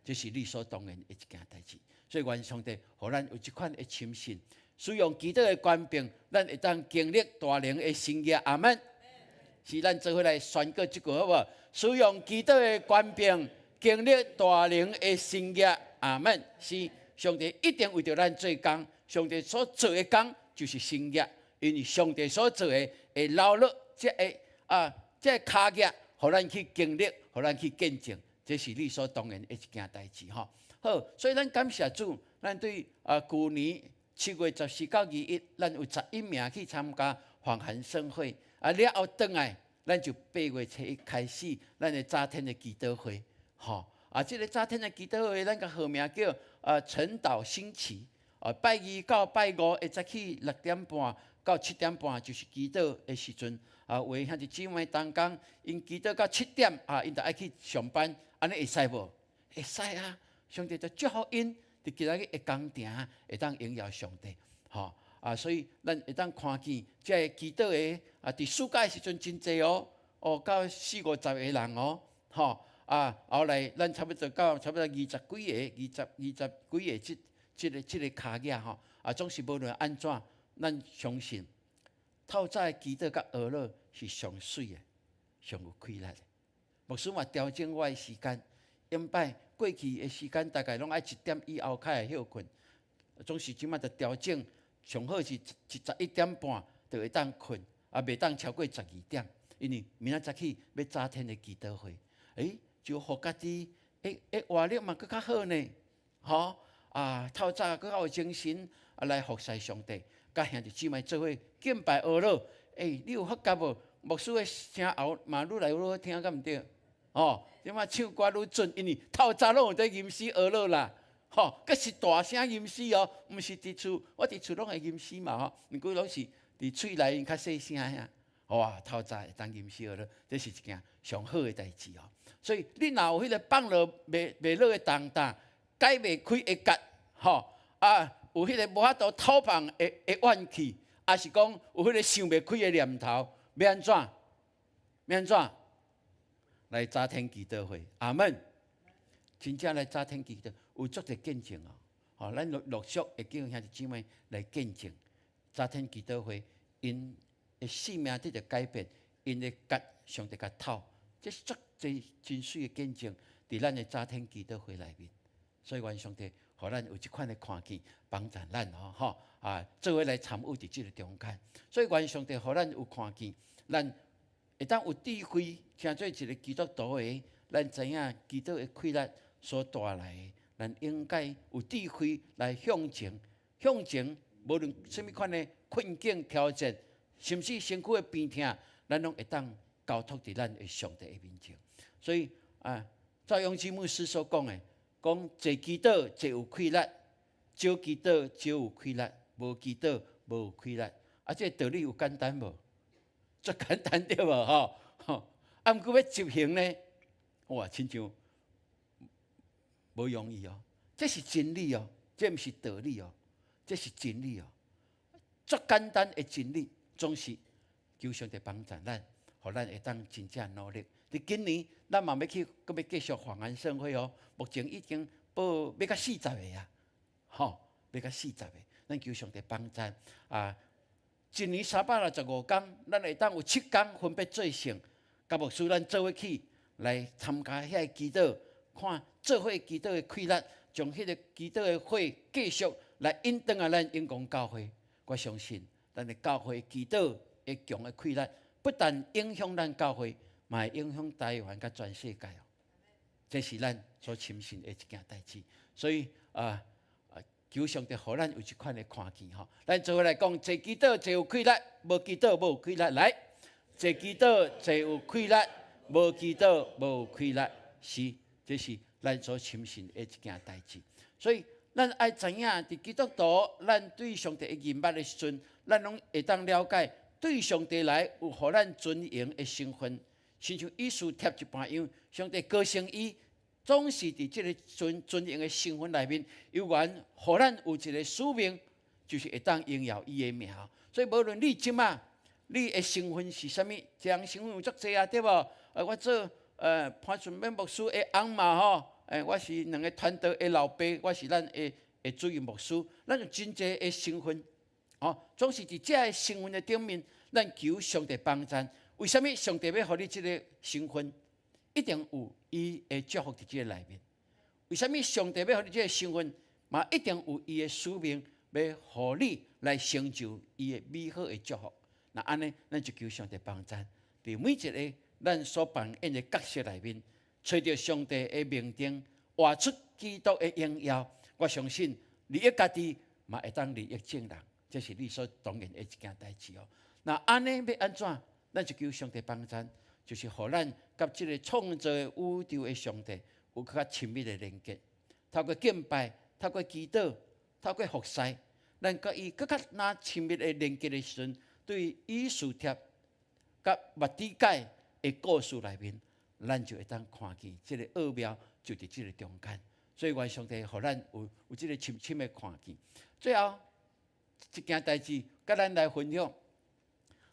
這是理所當然的一件代誌。所以願上帝予咱有這款的深信，使用祈禱的權柄，咱會當經歷大能的神蹟，阿門。是咱做伙來宣告這句好無？使用祈禱的權柄，經歷大能的神蹟，阿門。是上帝一定為著咱做工，上帝所做的工就是神蹟，因為上帝所做的會留落這个啊，這个跤跡，予咱去經歷，予咱去見證，這是理所當然的一件代誌吼。好，所以咱感謝主，咱對啊，舊年7月14到21，咱有11名去參加訪韓盛會。啊，了後轉來，咱就8月7日開始咱的早天的祈禱會，吼。啊，這个早天的祈禱會，咱共號名叫啊晨禱興起。啊，拜二到拜五會早起6點半到7點半，就是祈禱的時陣。啊，有的兄弟姊妹同工，𪜶祈禱到七點啊，𪜶就愛去上班，按呢會使無？會使啊！上帝就祝福𪜶，佇今仔日的工埕會當榮耀上帝，吼啊！所以咱會當看見這个祈禱的啊，佇暑假的時陣真濟哦，哦，到四五十個人哦，吼啊！後來咱差不多到差不多二十幾個、二十幾個這個跤跡吼，啊，總是無論按怎，咱相信透早的祈禱佮哀禱是上媠的、上有氣力的。牧師嘛調整我的時間，頂擺過去的時間大概攏愛1點以後較會歇睏，總是這馬就調整，上好是11點半就會當睏，啊，袂當超過12點，因為明仔早起欲早天的祈禱會，欸，就予家己會活力嘛閣較好呢，吼啊，透早閣較有精神啊來服侍上帝，佮兄弟姊妹做伙敬拜哀禱，欸，你有發覺無？牧師的聲喉嘛愈來愈好聽，敢毋對？吼，這馬唱歌愈準，因為透早攏有佇吟詩哀禱啦，吼，閣是大聲吟詩哦，毋是佇厝，我佇厝攏會吟詩嘛吼，毋過攏是佇喙內面較細聲遐。哇，透早會當吟詩哀禱，這是一件上好的代誌哦。所以你若有彼个放落袂袂落的重擔，解袂開的結，吼啊，有彼个無法度透放的怨氣，抑是講有彼个想袂開的念頭，欲按怎？欲按怎？來早天祈禱會，阿門。真正來早天祈禱，有足濟見證哦。吼，咱陸陸續會叫兄弟姊妹來見證早天祈禱會，𪜶的生命得著改變，𪜶的結上帝共透，這是足濟真媠的見證，佇咱的早天祈禱會內面。所以願上帝，予咱有這款的看見，幫助咱哦，吼啊，做伙來參與佇這个中間。所以願上帝予咱有看見，咱會當有智慧，成做一个基督徒的，咱知影祈禱的氣力所帶來的，咱應該有智慧來向前，向前，無論啥物款的困境挑戰，甚至身軀的病痛，咱攏會當交託佇咱的上帝的面前。所以啊，趙永基牧師所講的，講濟祈禱濟有氣力，少祈禱少有氣力，無祈禱無有氣力。啊，這個道理有簡單無？足簡單對無？吼，啊，毋過欲執行呢，哇，親像無容易哦。這是真理哦，這毋是道理哦，這是真理哦。足簡單的真理，總是求上帝幫助咱，予咱會當真正努力。佇今年，咱嘛欲去，閣欲繼續訪韓盛會哦。目前已經報欲到40個啊，吼，欲到40個。咱求上帝幫助啊！一年365工，咱會當有7工分別做聖，佮牧師咱做伙去來參加遐个祈禱，看做伙祈禱的氣力，將彼個祈禱的火繼續來引轉來咱永光教會。我相信咱的教會祈禱會強的氣力，不但影響咱教會，嘛會影響台灣佮全世界哦。這是咱所深信的一件代誌。所以啊，求上帝予咱有這款的看見吼。咱做伙來講，濟祈禱濟有氣力，無祈禱無有氣力。來，濟祈禱濟有氣力，無祈禱無有氣力。是，這是咱所深信的一件代誌。所以，咱愛知影，佇基督徒，咱對上帝的認捌的時陣，咱攏會當了解，對上帝來有予咱尊榮的身份，親像以斯帖一般樣，上帝高升伊。總是佇這个尊榮的身份內面，猶原予咱有一个使命，就是會當榮耀伊的名。所以無論你這馬你的身份是啥物，這人身份有足濟啊，對無？我做潘順勉牧師的翁嘛吼，我是兩个傳道的老爸，我是咱的主任牧師，咱有真濟的身份，吼，總是佇這个身份的頂面，咱求上帝幫贊。為啥物上帝欲予你這个身份？一定有伊的祝福佇這个內面。為啥物上帝欲予你這个身份，嘛一定有伊的使命，欲予你來成就伊的美好的祝福。若按呢，咱就求上帝幫贊，佇每一个咱所扮演的角色內面，揣著上帝的命定，活出基督的榮耀。我相信利益家己，嘛會當利益眾人，這是理所當然的一件代誌哦。若按呢欲按怎，咱就求上帝幫贊，就是予咱佮這个創造宇宙的上帝有較親密的連結，透過敬拜，透過祈禱，透過服侍，咱佮伊閣較若親密的連結的時陣，對以斯帖佮末底改的故事內面，咱就會當看見這个奧妙就佇這个中間。所以願上帝予咱有這个深深的看見。最後一件代誌，佮咱來分享，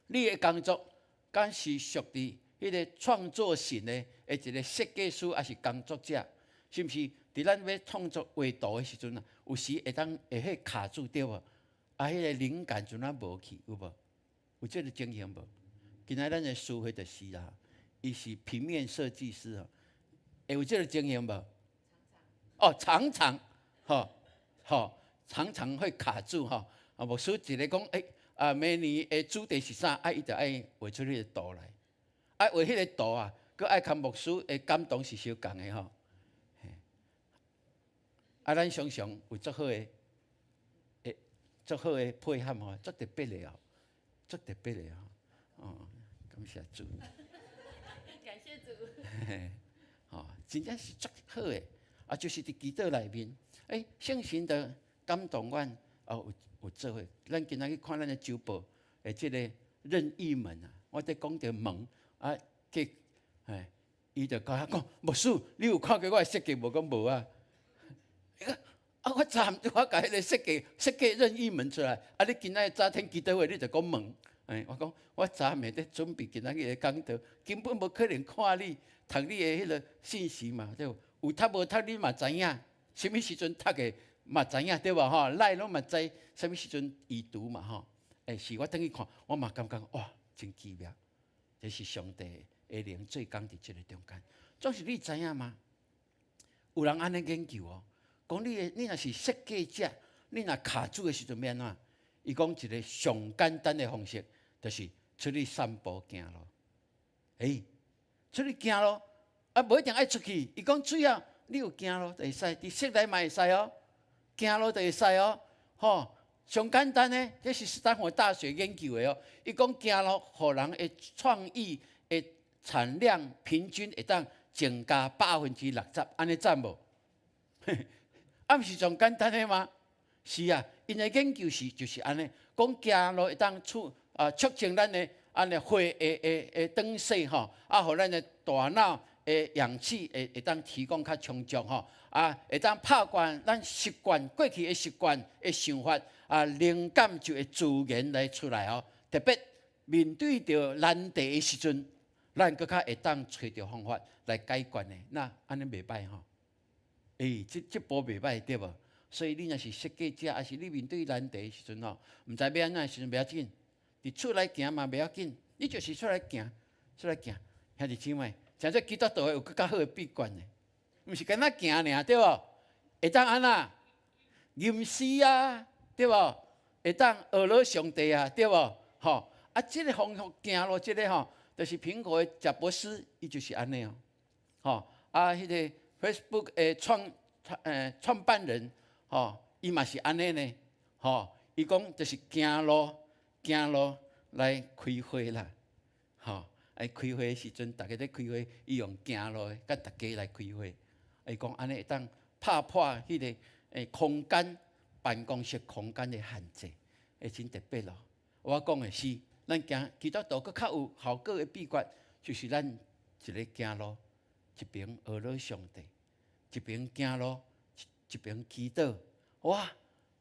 你的工作敢是屬佇彼个創作神的一个設計師，抑是工作者？是毋是？佇咱欲創作畫圖的時陣啊，有時會當會彼卡住對無？啊，彼个靈感陣仔無去，有無？有這个情形無？今仔咱的師會就是啦，伊是平面設計師哦，會有這个情形無？哦，常常，吼吼，常常會卡住吼。啊，牧師一个講，啊，明年的主題是啥？啊，伊就愛畫出彼个圖來。啊，畫彼个圖啊，閣愛佮牧師的感動是相仝的吼。啊，咱常常有足好的，足好的配合吼，足特別的哦，足特別的吼。哦，感謝主。感謝主。吼，真正是足好的，啊，就是佇祈禱內面，聖神就感動阮，哦，有做伙。咱今仔去看咱的周報的這个任意門啊，我佇講著門啊，去，伊就共我講，牧師，你有看過我的設計無？講無啊。伊講啊，我昨暗我共彼个設計任意門出來，啊，你今仔早天祈禱會，你就講門，我講我昨暗佇準備今仔日的講道，根本無可能看你讀你的彼个信息嘛，對無？有讀無讀你嘛知影，啥物時陣讀的嘛知影對無吼？來攏嘛知啥物時陣已讀嘛吼？是我轉去看，我嘛感覺哇，真奇妙，這是上帝的靈做工佇這个中間。總是你知影嗎？有人按呢研究哦，講你若是設計者，你若卡住的時陣欲按怎？伊講一个上簡單的方式，就是出去散步行路。出去行路，啊，無一定愛出去。伊講只要你有行路就會使，佇室內嘛會使哦，行路就會使哦，吼，上簡單的，這是斯坦福大學研究的哦。伊講行路，予人的創意的產量平均會當增加60%，按呢讚無？啊，毋是上簡單的嗎？是啊，𪜶的研究是就是按呢，講行路會當促進咱的按呢血的轉勢吼，啊，予咱的大腦的氧氣會當提供較充足吼，啊，會當拍慣咱習慣過去的習慣的想法，啊，靈感就會自然來出來哦。特別面對著難題的時陣，咱閣較會當揣著方法來解決的。那按呢袂䆀吼？這步袂䆀對無？所以你若是設計者，抑是你面對難題的時陣吼，毋知欲按怎的時陣，袂要緊，佇厝內行嘛袂要緊，你就是出來行，出來行，兄弟姊妹，誠濟基督徒有閣較好的秘訣呢，毋是干焦行爾，對無？會當按怎？吟詩啊，對無？會當學老上帝啊，對無？吼！啊，這个方法行路，這个吼，就是蘋果的賈伯斯，伊就是按呢哦，吼！啊，彼个 Facebook 的創辦人，吼，伊嘛是按呢呢，吼！伊講就是行路，行路來開會啦，吼！啊，開會的時陣，逐家咧開會，伊用行路的，佮逐家來開會。伊講按呢會當拍破彼个空間辦公室空間的限制，會真特別咯。我講的是，咱行基督徒閣較有效果的秘訣，就是咱一个行路，一邊學老上帝，一邊行路，一邊祈禱。哇！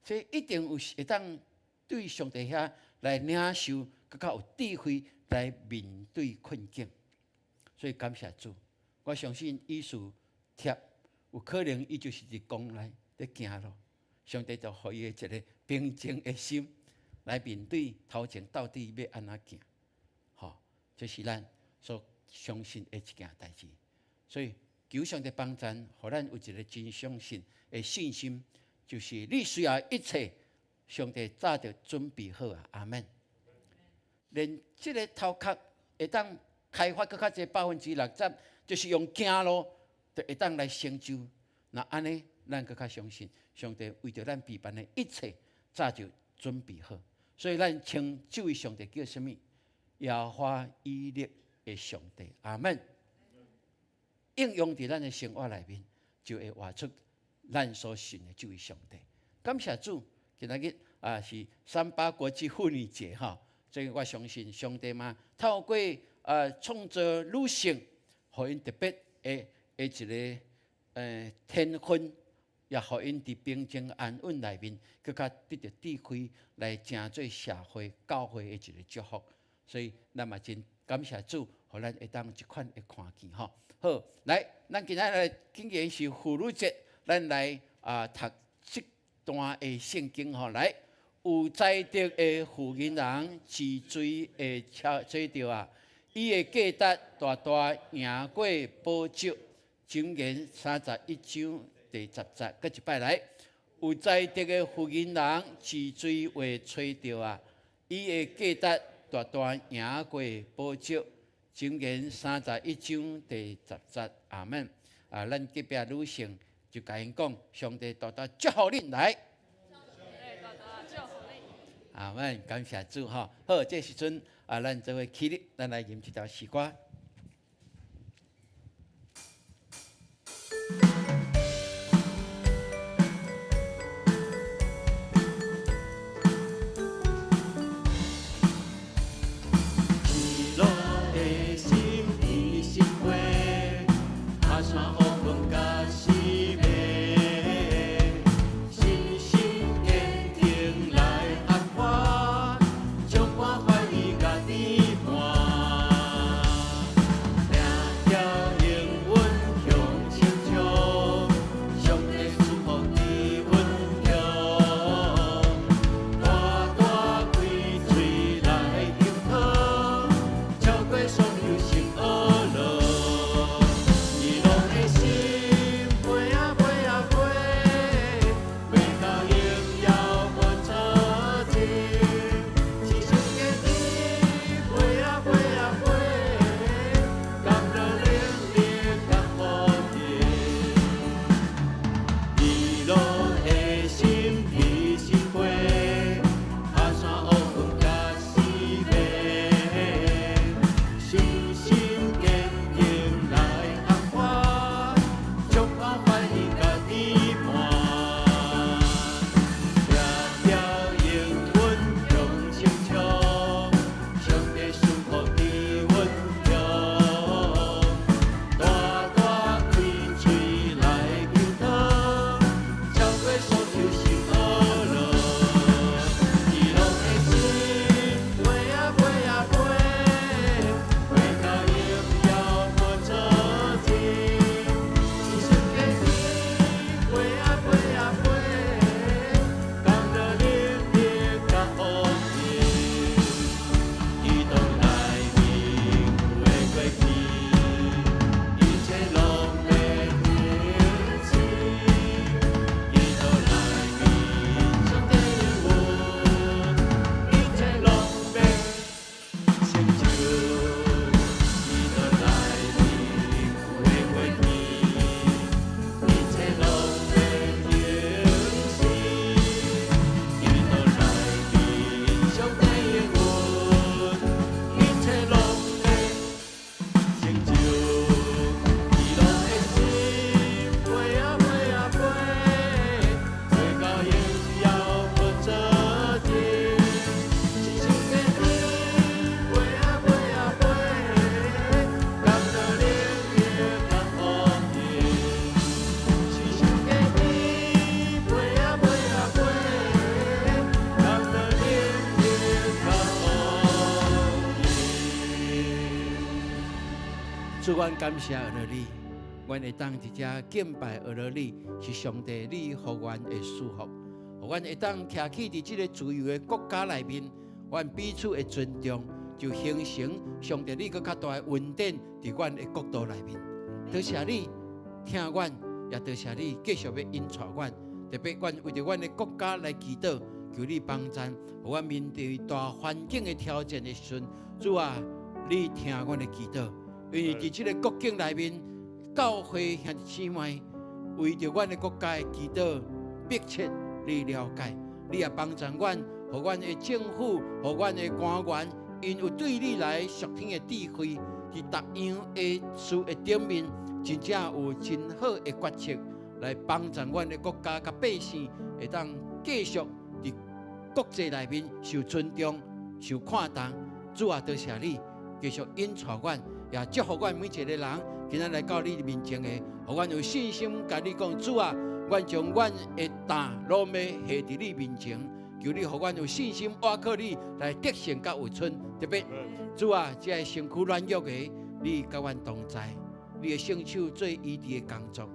這一定有會當對上帝遐來領受，閣較有智慧來面對困境。所以感謝主，我相信以斯帖有可能伊就是佇宮內咧行路，上帝就予伊一个平靜的心來面對頭前到底欲按怎行。吼，這是咱所相信的一件代誌。所以求上帝幫贊，予咱有一个真相信的信心。就是你需要一切，上帝早就準備好啊！阿門。連這个頭殼會當開發閣較濟60%，就是用行路就會當來成就。若按呢，咱閣較相信上帝為著咱備辦的一切，早就準備好。所以咱稱這位上帝叫啥物？耶和華以勒的上帝。阿門。應用佇咱的生活內面，就會活出咱所信的這位上帝。感謝主，今仔日啊是38國際婦女節吼，所以我相信上帝嘛透過創造女性，予𪜶特別的一个天分，也予𪜶佇平靜安穩內面，閣較得著智慧來成做社會教會的一个祝福。所以咱嘛真感謝主，予咱會當這款的看見吼。好，來，咱今仔日來今年是婦女節。咱來啊讀這段的聖經吼，來，有才德的婦人人治水會揣著啊，伊的價值大大贏過寶石。箴言31章第10節，閣一擺來，有才德的婦人人治水會揣著啊，伊的價值大大贏過寶石。箴言31章第10節，阿門。啊，咱隔壁女性。就共𪜶講，上帝大大祝福恁來。上帝大大祝福恁。阿門，感謝主吼。好，這時陣啊，咱做伙起立，咱來吟這條詩歌。喜樂的心，甜心話，阿山烏雲甲死馬，信心堅定來合歡，將歡歡喜家己伴。主，阮感謝阿羅你，阮會當佇遮敬拜阿羅你，是上帝你予阮的祝福，予阮會當徛起佇這個自由的國家內面，阮彼此的尊重，就形成上帝你閣較大的恩典佇阮的國度內面。多謝你聽阮，也多謝你繼續欲引帶阮，特別阮為著阮的國家來祈禱，求你幫贊，予阮面對大環境的挑戰的時陣，主啊，你聽阮的祈禱。因為佇這個國境內面，教會兄弟姊妹為著阮的國家的祈禱，迫切你了解，你也幫助阮，予阮的政府，予阮的官員，𪜶有對你來屬天的智慧，佇逐樣的事的頂面，真正有真好的決策，來幫助阮的國家佮百姓，會當繼續佇國際內面受尊重、受看重。主啊，多謝你繼續引帶阮。也祝福阮每一個人，今仔來到你面前的，予阮有信心共你講，主啊，阮將阮的擔攏欲下佇你面前，求你予阮有信心，倚靠你來得勝佮有春。特別主啊，這个身軀軟弱的，你佮阮同在，你的聖手做醫治的工作，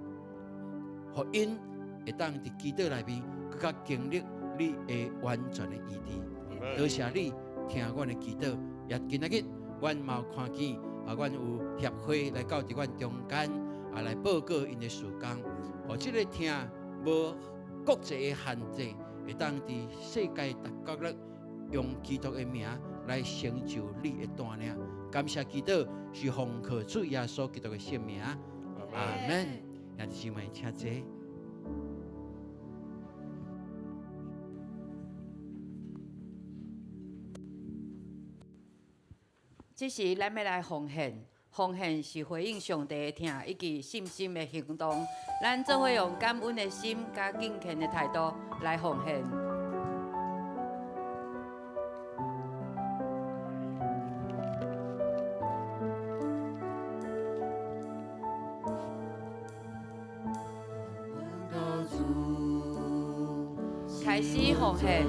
予𪜶會當佇基督內面閣較經歷你的完全的醫治。多謝你聽阮的祈禱，也今仔日阮嘛有看見。啊，阮有協會來到佇阮中間，啊，來報告𪜶的事工。予這个疼無國際的限制，會當佇世界逐角落用基督的名來成就你的帶領。感謝基督，是奉靠主耶穌基督的聖名。阿門。兄弟姊妹，請坐。這時，咱欲來奉獻，奉獻是回應上帝的疼以及信心的行動。咱做伙用感恩的心佮敬虔的態度來奉獻。開始奉獻。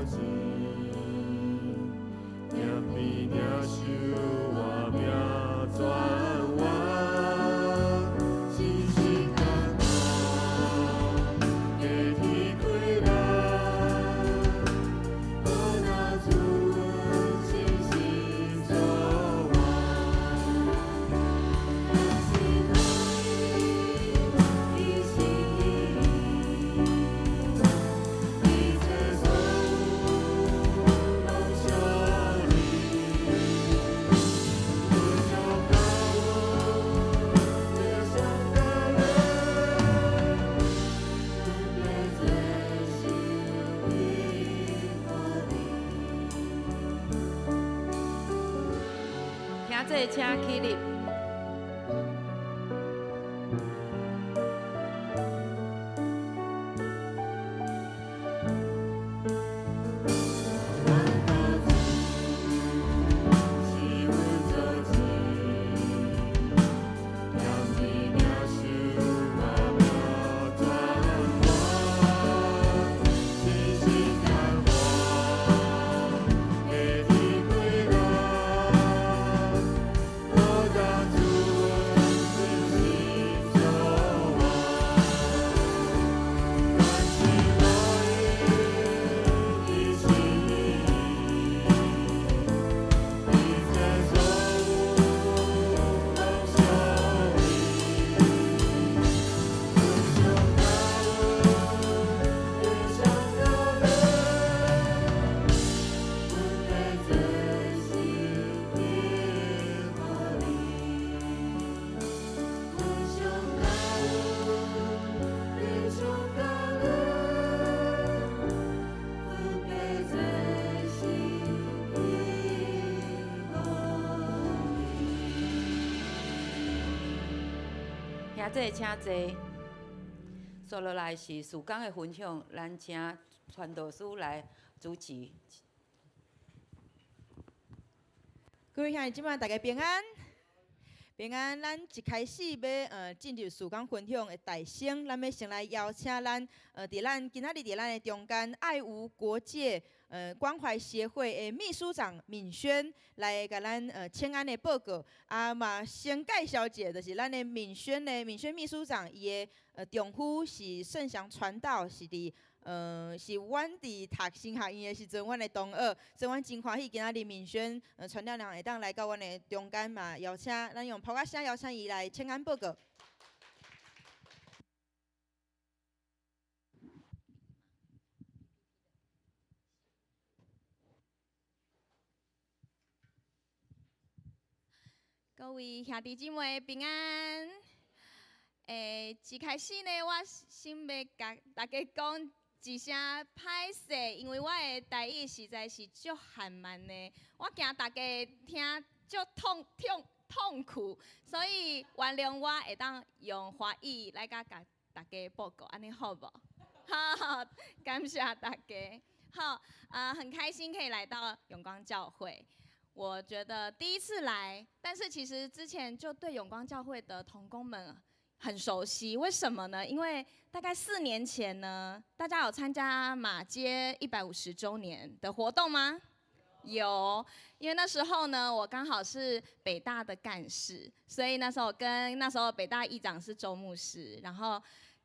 兄弟，請起立。兄弟，請坐。接落來是事工的分享，咱請傳道師來主持。各位兄弟姊妹，大家平安。平安，咱一開始欲進入事工分享的大先，咱欲先來邀請咱佇咱今仔日佇咱的中間，愛無國界关怀协会的秘书长敏轩来共咱请安的报告。啊嘛，先介绍一下，就是咱的敏轩呢，敏轩秘书长伊的丈夫是盛祥传道，是伫是阮伫读神学院的时阵，阮的同学，所以阮真欢喜今仔日敏轩传道人会当来到阮的中间嘛，邀请咱用噗仔声邀请伊来请安报告。各位兄弟姊妹平安。一开始呢，我先欲共大家讲一声歹势，因为我的台语实在是足缓慢的，我惊大家听足痛痛痛苦，所以原谅我会当用华语来共大家报告，按呢好无？好，感谢大家。好，很开心可以来到永光教会。我觉得第一次来，但是其实之前就对永光教会的同工们很熟悉。为什么呢？因为大概4年前呢，大家有参加马偕150周年的活动吗？有，因为那时候呢，我刚好是北大的干事，所以那时候跟那时候北大议长是周牧师，然后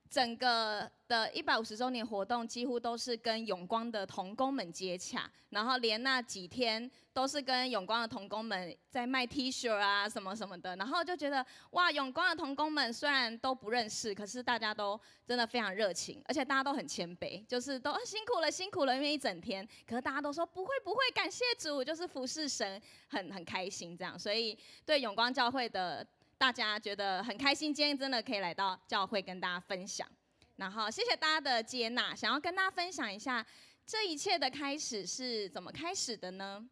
整个的150周年活动几乎都是跟永光的同工们接洽，然后连那几天都是跟永光的同工们在卖 T-shirt 啊什么什么的，然后就觉得哇，永光的同工们虽然都不认识，可是大家都真的非常热情，而且大家都很谦卑，就是都辛苦了辛苦了，因为一整天，可是大家都说不会不会，感谢主，就是服侍神很开心这样，所以对永光教会的大家觉得很开心，今天真的可以来到教会跟大家分享，然后谢谢大家的接纳。想要跟大家分享一下这一切的开始是怎么开始的呢？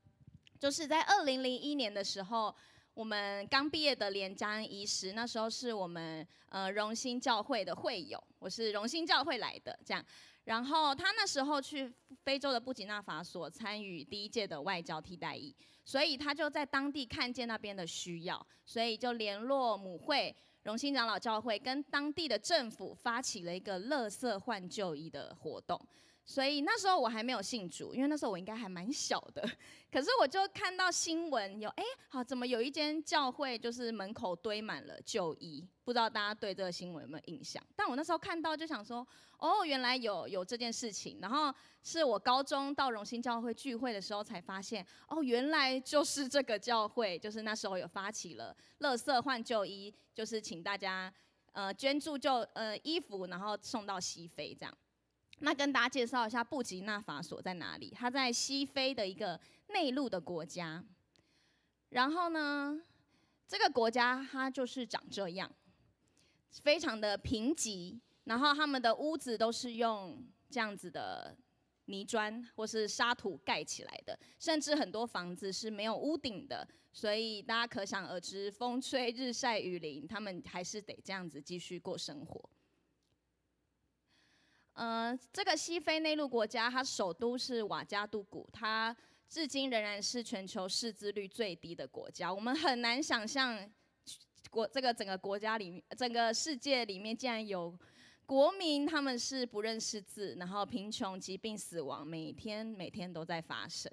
就是在2001年的时候，我们刚毕业的连家恩医师，那时候是我们荣兴教会的会友，我是荣兴教会来的，这样。然后他那时候去非洲的布吉纳法索参与第一届的外交替代役，所以他就在当地看见那边的需要，所以就联络母会荣兴长老教会跟当地的政府发起了一个垃圾换旧衣的活动。所以那时候我还没有信主，因为那时候我应该还蛮小的。可是我就看到新闻有，哎，好，怎么有一间教会就是门口堆满了旧衣？不知道大家对这个新闻有没有印象？但我那时候看到就想说，哦，原来有这件事情。然后是我高中到荣兴教会聚会的时候才发现，哦，原来就是这个教会，就是那时候有发起了垃圾换旧衣，就是请大家捐助旧衣服，然后送到西非这样。那跟大家介绍一下布吉纳法索在哪里？它在西非的一个内陆的国家。然后呢，这个国家它就是长这样，非常的贫瘠。然后他们的屋子都是用这样子的泥砖或是沙土盖起来的，甚至很多房子是没有屋顶的。所以大家可想而知，风吹日晒雨淋，他们还是得这样子继续过生活。这个西非内陆国家，它首都是瓦加杜古，它至今仍然是全球识字率最低的国家。我们很难想象，这个整个国家里面，整个世界里面竟然有国民他们是不认识字，然后贫穷、疾病、死亡，每天每天都在发生。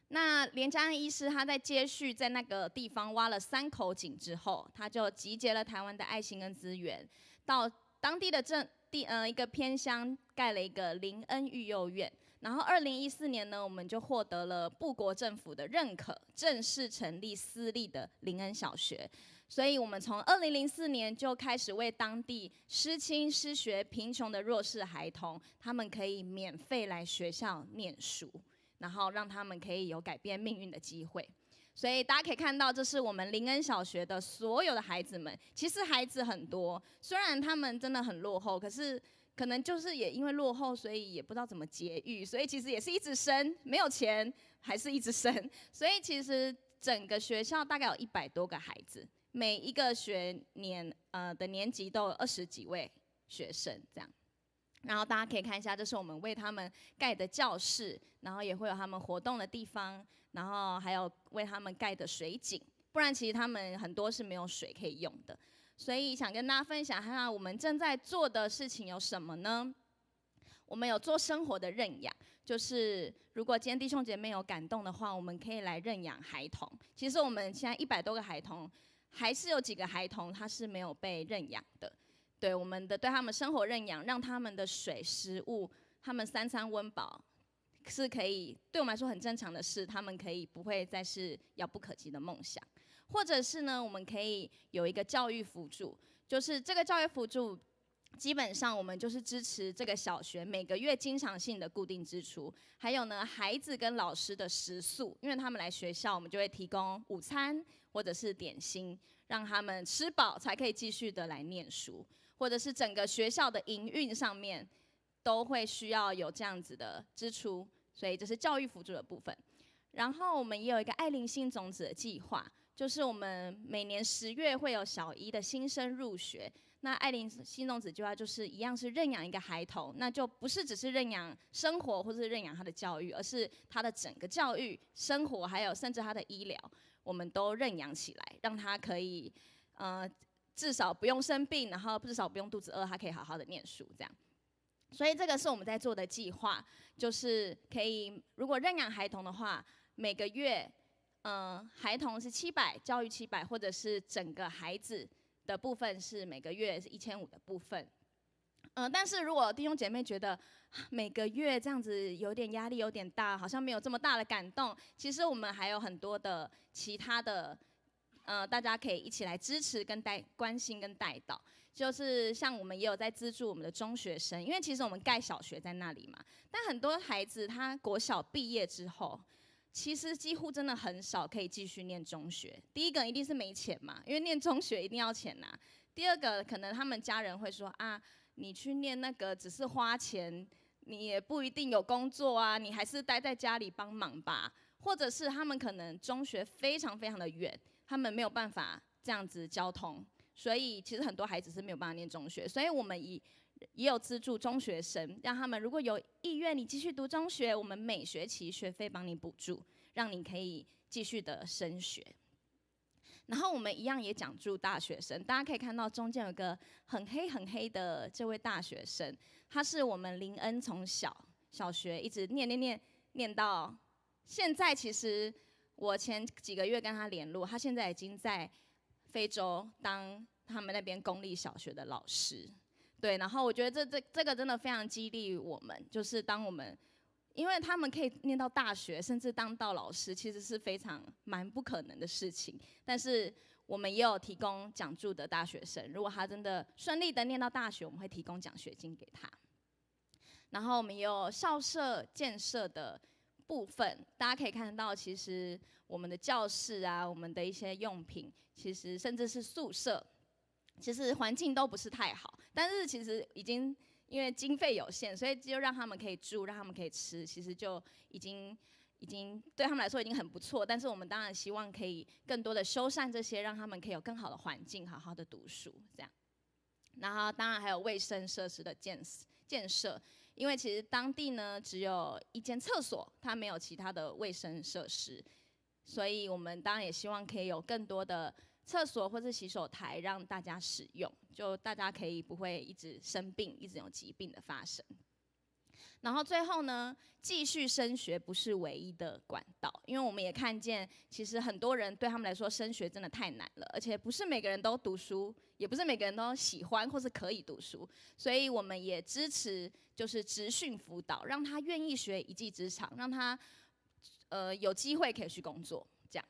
那连家恩医师他在接续在那个地方挖了三口井之后，他就集结了台湾的爱心跟资源，到当地的镇地一个偏乡盖了一个林恩育幼院，然后2014年呢，我们就获得了布国政府的认可，正式成立私立的林恩小学。所以，我们从2004年就开始为当地失亲、失学、贫穷的弱势孩童，他们可以免费来学校念书，然后让他们可以有改变命运的机会。所以大家可以看到，这是我们林恩小学的所有的孩子们。其实孩子很多，虽然他们真的很落后，可是可能就是也因为落后，所以也不知道怎么节育，所以其实也是一直生，没有钱还是一直生。所以其实整个学校大概有100多个孩子，每一个学年的年级都有20几位学生这样。然后大家可以看一下，这是我们为他们盖的教室，然后也会有他们活动的地方，然后还有为他们盖的水井，不然其实他们很多是没有水可以用的。所以想跟大家分享一下，我们正在做的事情有什么呢？我们有做生活的认养，就是如果今天弟兄姐妹有感动的话，我们可以来认养孩童。其实我们现在100多个孩童，还是有几个孩童他是没有被认养的。对，我们的对他们生活认养，让他们的水、食物，他们三餐温饱，是可以对我们来说很正常的事，他们可以不会再是遥不可及的梦想。或者是呢，我们可以有一个教育辅助，就是这个教育辅助，基本上我们就是支持这个小学每个月经常性的固定支出，还有呢，孩子跟老师的食宿，因为他们来学校，我们就会提供午餐或者是点心，让他们吃饱才可以继续的来念书，或者是整个学校的营运上面都会需要有这样子的支出，所以这是教育辅助的部分。然后我们也有一个爱灵新种子的计划。就是我们每年10月会有小一的新生入学，那爱灵新种子计划就是一样是认养一个孩童，那就不是只是认养生活或是认养他的教育，而是他的整个教育、生活，还有甚至他的医疗，我们都认养起来，让他可以至少不用生病，然后至少不用肚子饿，他可以好好的念书这样。所以这个是我们在做的计划，就是可以如果认养孩童的话，每个月，孩童是七百，教育七百，或者是整个孩子的部分是每个月是1500的部分。但是如果弟兄姐妹觉得每个月这样子有点压力有点大，好像没有这么大的感动，其实我们还有很多的其他的，大家可以一起来支持跟带关心跟代祷。就是像我们也有在资助我们的中学生，因为其实我们盖小学在那里嘛，但很多孩子他国小毕业之后，其实几乎真的很少可以继续念中学。第一个一定是没钱嘛，因为念中学一定要钱呐。第二个可能他们家人会说啊，你去念那个只是花钱，你也不一定有工作啊，你还是待在家里帮忙吧。或者是他们可能中学非常非常的远，他们没有办法这样子交通，所以其实很多孩子是没有办法念中学。所以我们也有资助中学生，让他们如果有意愿，你继续读中学，我们每学期学费帮你补助，让你可以继续的升学。然后我们一样也奖助大学生，大家可以看到中间有个很黑很黑的这位大学生，他是我们林恩从小小学一直念念念念到现在。其实我前几个月跟他联络，他现在已经在非洲当他们那边公立小学的老师。对，然后我觉得这个真的非常激励我们，就是当我们，因为他们可以念到大学，甚至当到老师，其实是非常蛮不可能的事情。但是我们也有提供奖助的大学生，如果他真的顺利的念到大学，我们会提供奖学金给他。然后我们也有校舍建设的部分，大家可以看到，其实我们的教室啊，我们的一些用品，其实甚至是宿舍，其实环境都不是太好，但是其实已经因为经费有限，所以就让他们可以住，让他们可以吃，其实就已经对他们来说已经很不错。但是我们当然希望可以更多的修缮这些，让他们可以有更好的环境，好好的读书这样。然后当然还有卫生设施的建设，因为其实当地呢只有一间厕所，它没有其他的卫生设施，所以我们当然也希望可以有更多的厕所或是洗手台让大家使用，就大家可以不会一直生病，一直有疾病的发生。然后最后呢，继续升学不是唯一的管道，因为我们也看见，其实很多人对他们来说升学真的太难了，而且不是每个人都读书，也不是每个人都喜欢或是可以读书，所以我们也支持就是职训辅导，让他愿意学一技之长，让他有机会可以去工作，这样，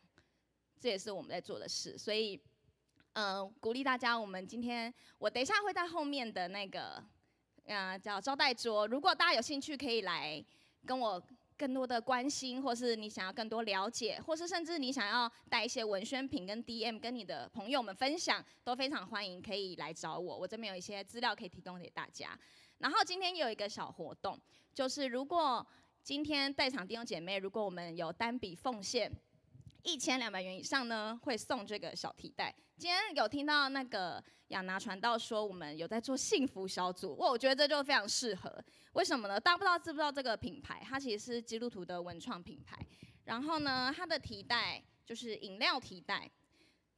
这也是我们在做的事，所以鼓励大家，我们今天我等一下会在后面的那个叫招待桌，如果大家有兴趣，可以来跟我更多的关心，或是你想要更多了解，或是甚至你想要带一些文宣品跟 DM 跟你的朋友们分享，都非常欢迎，可以来找我，我这边有一些资料可以提供给大家。然后今天有一个小活动，就是如果今天在场弟兄姐妹，如果我们有单笔奉献1200元以上呢，会送这个小提袋。今天有听到那个亚拿传道说，我们有在做幸福小组，哇，我觉得这就非常适合。为什么呢？大家不知道知不知道这个品牌？它其实是基督徒的文创品牌。然后呢，它的提袋就是饮料提袋，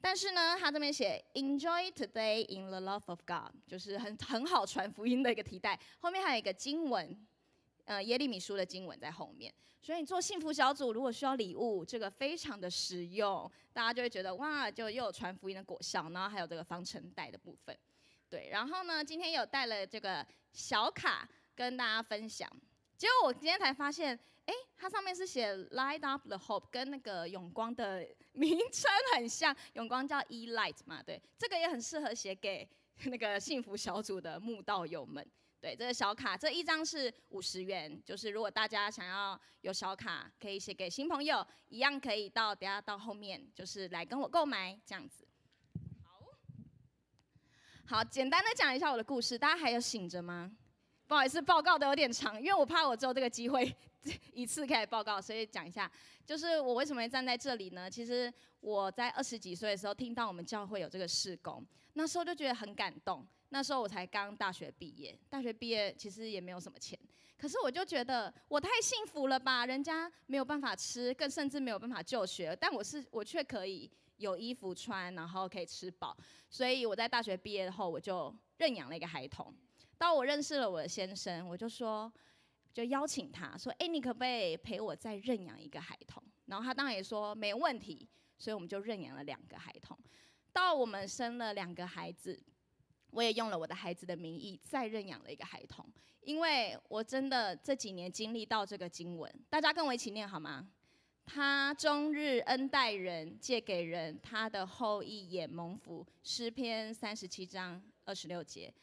但是呢，它这边写 Enjoy today in the love of God，就是很好传福音的一个提袋。后面还有一个经文，耶利米书的经文在后面。所以你做幸福小组，如果需要礼物，这个非常的实用，大家就会觉得哇，就又有传福音的果效，然后还有这个防尘袋的部分。对，然后呢，今天有带了这个小卡跟大家分享。结果我今天才发现，哎，它上面是写 Light Up the Hope，跟那个永光的名称很像，永光叫 E Light 嘛，对，这个也很适合写给那个幸福小组的慕道友们。对，这个小卡，这一张是50元，就是如果大家想要有小卡，可以写给新朋友，一样可以到等下到后面，就是来跟我购买这样子。好，好，简单的讲一下我的故事，大家还有醒着吗？不好意思，报告的有点长，因为我怕我只有这个机会一次可以报告，所以讲一下，就是我为什么会站在这里呢？其实我在20几岁的时候听到我们教会有这个事工，那时候就觉得很感动。那时候我才刚大学毕业，大学毕业其实也没有什么钱，可是我就觉得我太幸福了吧，人家没有办法吃，更甚至没有办法就学，但我却可以有衣服穿，然后可以吃饱，所以我在大学毕业后我就认养了一个孩童。到我认识了我的先生，我就说，就邀请他说，哎，你可不可以陪我再认养一个孩童？然后他当然也说没问题，所以我们就认养了两个孩童。到我们生了两个孩子，我也用了我的孩子的名义再认养了一个孩童，因为我真的这几年经历到这个经文，大家跟我一起念好吗？他终日恩待人，借给人，他的后裔也蒙福。诗篇37章26节，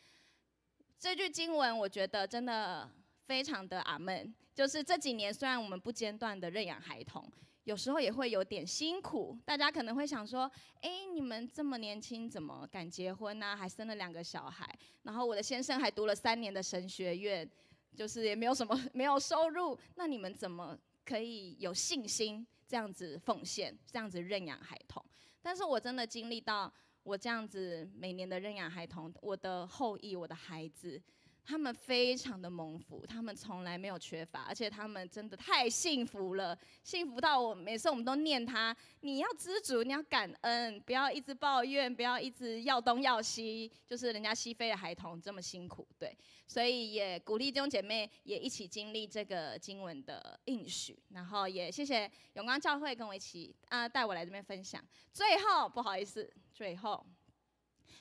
这句经文我觉得真的非常的阿门。就是这几年虽然我们不间断的认养孩童，有时候也会有点辛苦，大家可能会想说，哎，你们这么年轻，怎么敢结婚呢？还生了两个小孩，然后我的先生还读了3年的神学院，就是也没有什么没有收入，那你们怎么可以有信心这样子奉献，这样子认养孩童？但是我真的经历到，我这样子每年的认养孩童，我的后裔，我的孩子，他们非常的蒙福，他们从来没有缺乏，而且他们真的太幸福了，幸福到我每次我们都念他，你要知足，你要感恩，不要一直抱怨，不要一直要东要西，就是人家西非的孩童这么辛苦，对，所以也鼓励弟兄姐妹也一起经历这个经文的应许，然后也谢谢永光教会跟我一起啊带我来这边分享。最后不好意思，最后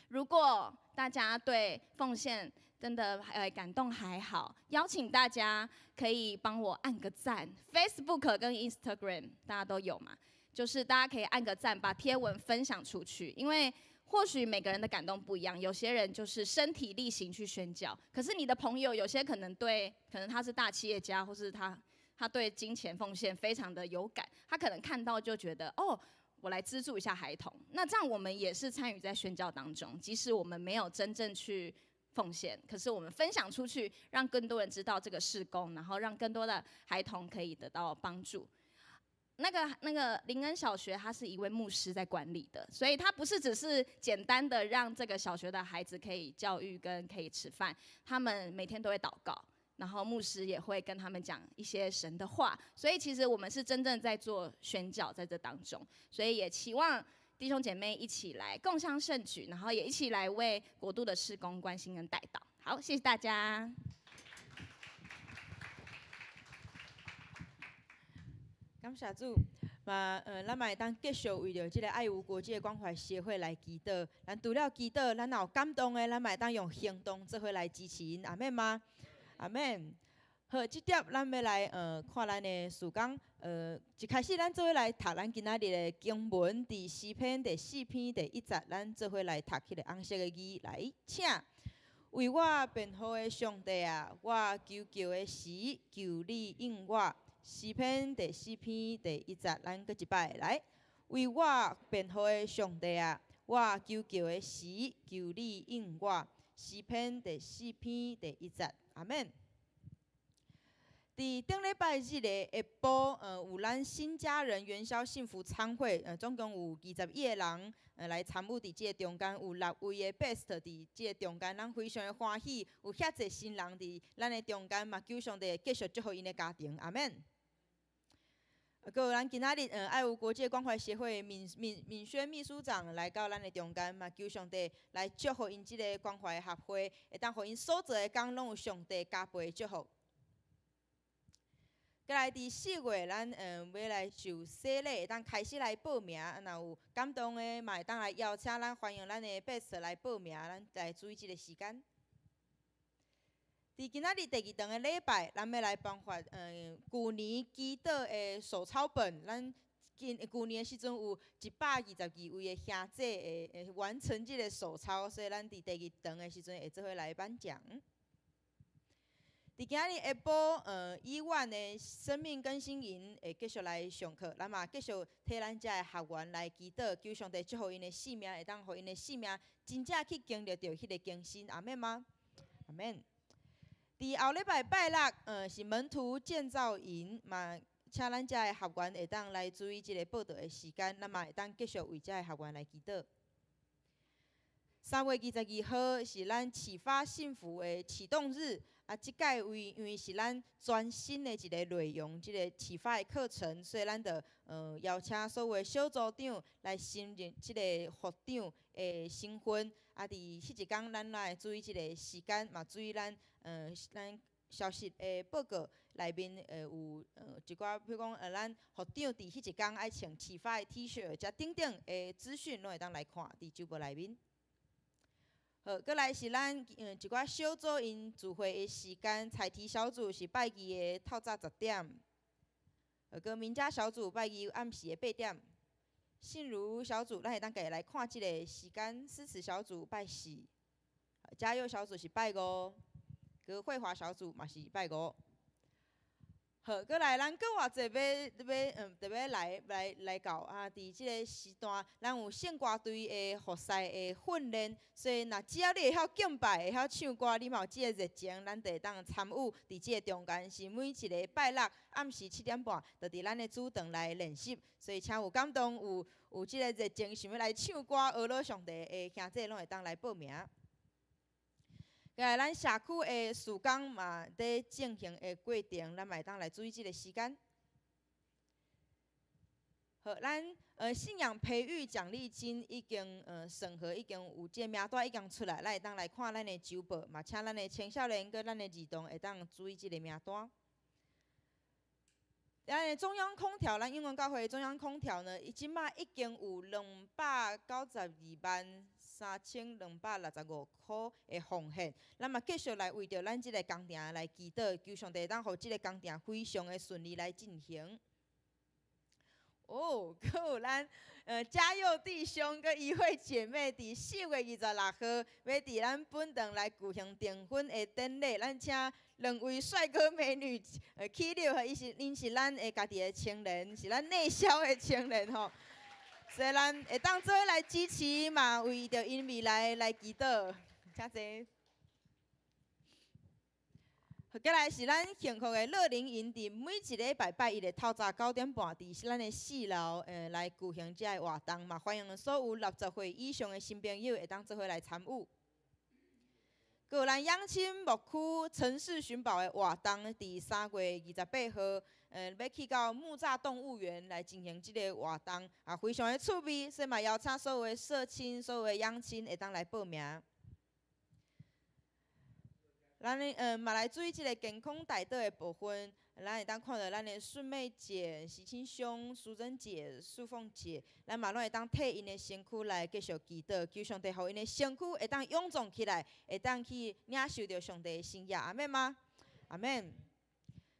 如果大家对奉献真的感动还好，邀请大家可以帮我按个赞，Facebook 跟 Instagram 大家都有嘛，就是大家可以按个赞，把贴文分享出去，因为或许每个人的感动不一样，有些人就是身体力行去宣教，可是你的朋友有些可能对，可能他是大企业家，或是他对金钱奉献非常的有感，他可能看到就觉得哦，我来资助一下孩童，那这样我们也是参与在宣教当中，即使我们没有真正去奉献，可是我们分享出去，让更多人知道这个事工，然后让更多的孩童可以得到帮助。那个林恩小学，他是一位牧师在管理的，所以他不是只是简单的让这个小学的孩子可以教育跟可以吃饭，他们每天都会祷告，然后牧师也会跟他们讲一些神的话，所以其实我们是真正在做宣教在这当中，所以也期望弟兄姐妹一起来共襄盛举，然后也一起来为国度的事工关心跟代祷。好，谢谢大家。感谢主，嘛，咱嘛会当继续为著这个爱无国界关怀协会来祈祷。咱除了祈祷，咱若有感动的，咱嘛会当用行动做伙来支持𪜶，阿们吗？阿们。好，这碟咱欲来看咱的事工。一开始咱做伙来读咱今仔日的经文，伫诗篇第4篇第1节，咱做伙来读彼个红色的字来，请为我辩护的上帝啊，我求告的时，求你应我。诗篇第4篇第1节，咱阁一摆来。为我辩护的上帝啊，我求告的时，求你应我。诗篇第4篇第1节，阿们。伫顶礼拜日的下晡，有咱新家人元宵幸福餐会，总共有21个人，来参与伫这个中间，有六位的 best 伫这个中间，咱非常的欢喜，有遐济新人伫咱的中间，嘛求上帝继续祝福𪜶的家庭，阿们。阁有咱今仔日，爱无国界关怀协会敏轩秘书长来到咱的中间，嘛求上帝来祝福𪜶这个关怀协会，会当予𪜶所做的工拢有上帝加倍的祝福。過來佇4月，咱欲來受洗禮，會當開始來報名。啊，若有感動的，嘛會當來邀請咱，歡迎咱的伯嫂來報名，咱來注意這個時間。佇今仔日第二堂的禮拜，咱欲來頒發舊年祈禱的手抄本。咱今舊年的時陣有122位的兄弟會完成這個手抄，所以咱佇第二堂的時陣會做伙來頒獎。佇今仔日下晡，醫院的生命更新營會繼續來上課，咱嘛繼續替咱遮的學員來祈禱，求上帝祝福𪜶的性命，會當予𪜶的性命真正去經歷著彼个更新，阿們嗎？阿們。佇後禮拜拜六，是門徒建造營，嘛請咱遮的學員會當來注意這个報到的時間，咱嘛會當繼續為遮的學員來祈禱。3月22號是咱啟發幸福的啟動日，啊，這屆為因為是咱全新的一个內容，這个啟發的課程，所以咱就邀請所有的小組長來承認這个副長的身份。啊，佇彼一工，咱來注意這个時間，嘛注意咱消息的報告內面有一寡，比如講咱副長佇彼一工愛穿啟發的 T-shirt，遮等等的資訊，攏會當來看佇週報內面。好，閣來是咱一寡小組𪜶聚會的時間，採題小組是拜二的透早10點，閣名家小組拜二暗時的8點，信如小組咱會當家己來看這个時間，詩詞小組拜四，嘉佑小組是拜五，閣繪畫小組嘛是拜五。好，閣來咱閣偌濟欲特別來來到啊！佇這个時段，咱有聖歌隊的服侍的訓練，所以若只要你會曉敬拜，會曉唱歌，你嘛有這个熱情，咱就會當參與佇這个中間。是每一个拜六暗時7點半，就佇咱的主堂來練習。所以，請有感動、有這个熱情，想欲來唱歌、學樂上帝的兄弟，攏會當來報名。過來，咱社區的事工嘛，佇進行的過程，咱嘛會當來注意這个時間。好，咱信仰培育獎勵金已經審核，已經有這个名單已經出來，咱會當來看咱的週報，嘛請咱的青少年佮咱的兒童會當注意這个名單。咱的中央空調，咱永光教會中央空調呢，伊這馬已經有2923265箍的奉獻，咱嘛繼續來為著咱這个工程來祈禱，求上帝當予這个工程非常的順利來進行。哦，閣有咱嘉佑弟兄佮怡慧姐妹，佇4月26號，欲佇咱本堂來舉行訂婚的典禮。咱請兩位帥哥美女起立，𪜶是咱的家己的青年，是咱內銷的青年吼。所以咱會當做伙來支持嘛，為著𪜶未來來祈禱，請坐。過來是咱幸福的樂齡營，佇每一禮拜拜一的透早9點半，佇咱的四樓來舉行這个活動，嘛歡迎所有60歲以上的新朋友會當做伙來參與。閣有咱養親牧區城市尋寶的活動，佇3月28號，欲去到木柵動物園來進行這个活動，啊，非常的趣味，所以嘛邀請所有的社親、所有的養親會當來報名。咱的嘛來注意這个健康代禱的部分，咱會當看著咱的順妹姐、喜清兄、淑珍姐、素鳳姐，咱嘛攏會當替𪜶的身軀來繼續祈禱，求上帝予𪜶的身軀會當勇壯起來，會當去領受著上帝的心意，阿們嗎？阿們。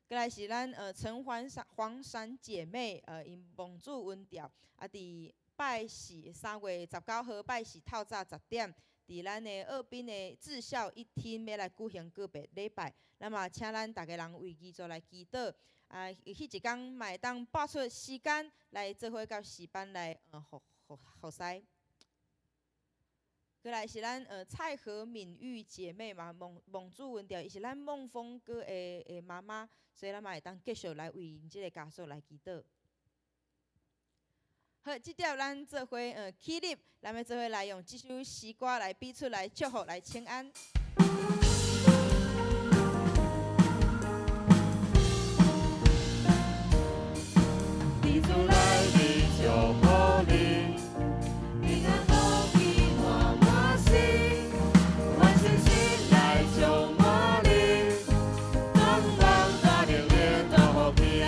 過來是咱陳黃山黃山姐妹，𪜶望主恩召，啊，佇拜四3月19號拜四透早10點。佇咱的澳濱的至孝一廳，欲來舉行告別禮拜，咱嘛請咱逐家人為伊做來祈禱。啊，彼一工嘛會當撥出時間來做伙佮詩班來服侍。過來是咱蔡和敏玉姐妹嘛，望主恩召，伊是咱夢峰哥的媽媽，所以咱嘛會當繼續來為𪜶這个家屬來祈禱。好，這碟咱做伙起立，咱欲做伙來用這首詩歌來彼此來祝福來請安。佇主內裡祝福你，平安福氣滿滿心，願信心來充滿你，東方大能力大福氣。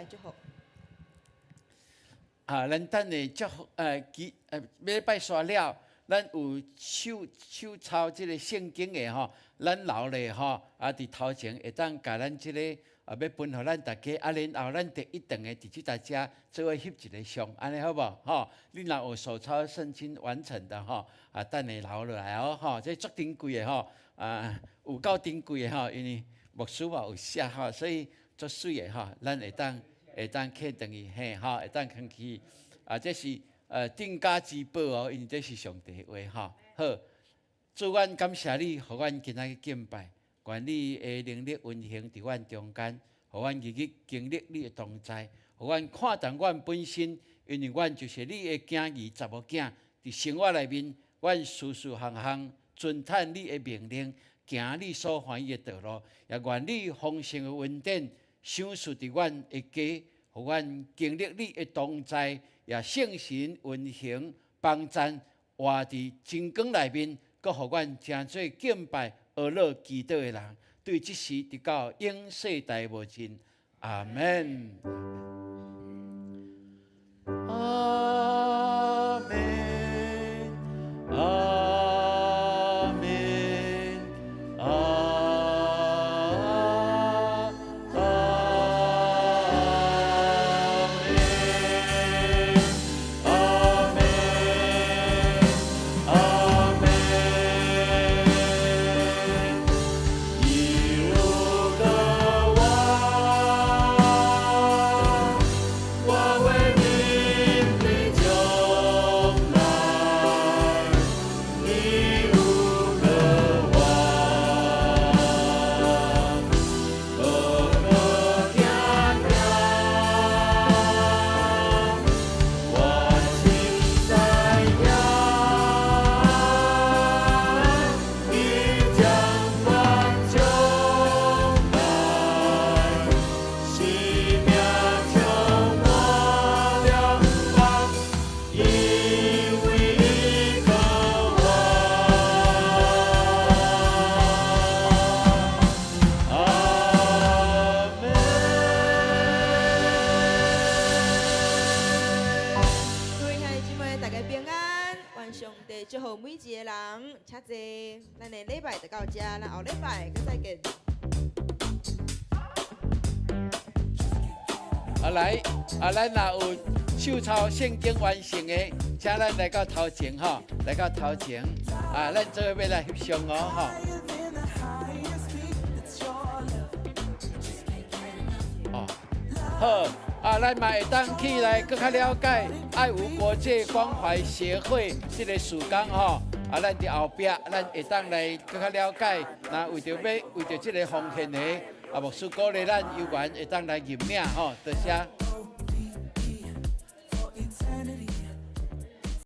來祝福。啊，咱等下祝福，其禮拜煞了，咱有手手抄這个聖經的吼，咱留咧吼，啊，佇頭前會當共咱這个啊，欲分予咱大家，啊，然後咱第一頓的佇這大家做伙翕一个相，按呢好無？吼，你若有手抄聖經完成的吼，啊，等下留落來哦，吼，這足珍貴的吼，啊，有夠珍貴的吼，因為牧師嘛有寫吼，所以足媠的吼，咱會當挎轉去，嘿，吼，會當囥去，啊，這是鎮家之寶哦，因為這是上帝的話吼。好，主，阮感謝你，予阮今仔日敬拜，願你的能力運行佇阮中間，予阮日日經歷你的同在，予阮看重阮本身，因為阮就是你的囝兒、查某囝，佇生活內面，阮事事項項遵趁你的命令，行你所歡喜的道路，也願你豐盛的恩典賞賜佇阮的家，予阮經歷你的同在，也聖神運行幫贊，活佇真光內面，閣予阮成做敬拜、阿樂、祈禱的人。對這時直到永世代無盡。阿門。阿門。阿門。阿阿門。阿門。阿門。一路歌王，我為你的將來，一路歌王，哥哥行行，我心知影，你將阮將來，生命充滿了望，因為依靠我。阿門。各位兄弟姊妹，大家平安，願上帝祝福每一個人，請坐。咱的禮拜就到這，咱後禮拜閣再見。啊來，啊咱若有手抄聖經完成的，請咱來到頭前吼，來到頭前。啊，咱做伙欲來翕相哦吼。哦，好，啊，咱嘛會當去來閣較了解愛無國際關懷協會這个事工吼。啊，咱佇後壁，咱會當來閣較了解。若為著欲為著這个奉獻的，啊，牧師鼓勵咱有緣會當來認領吼，多謝。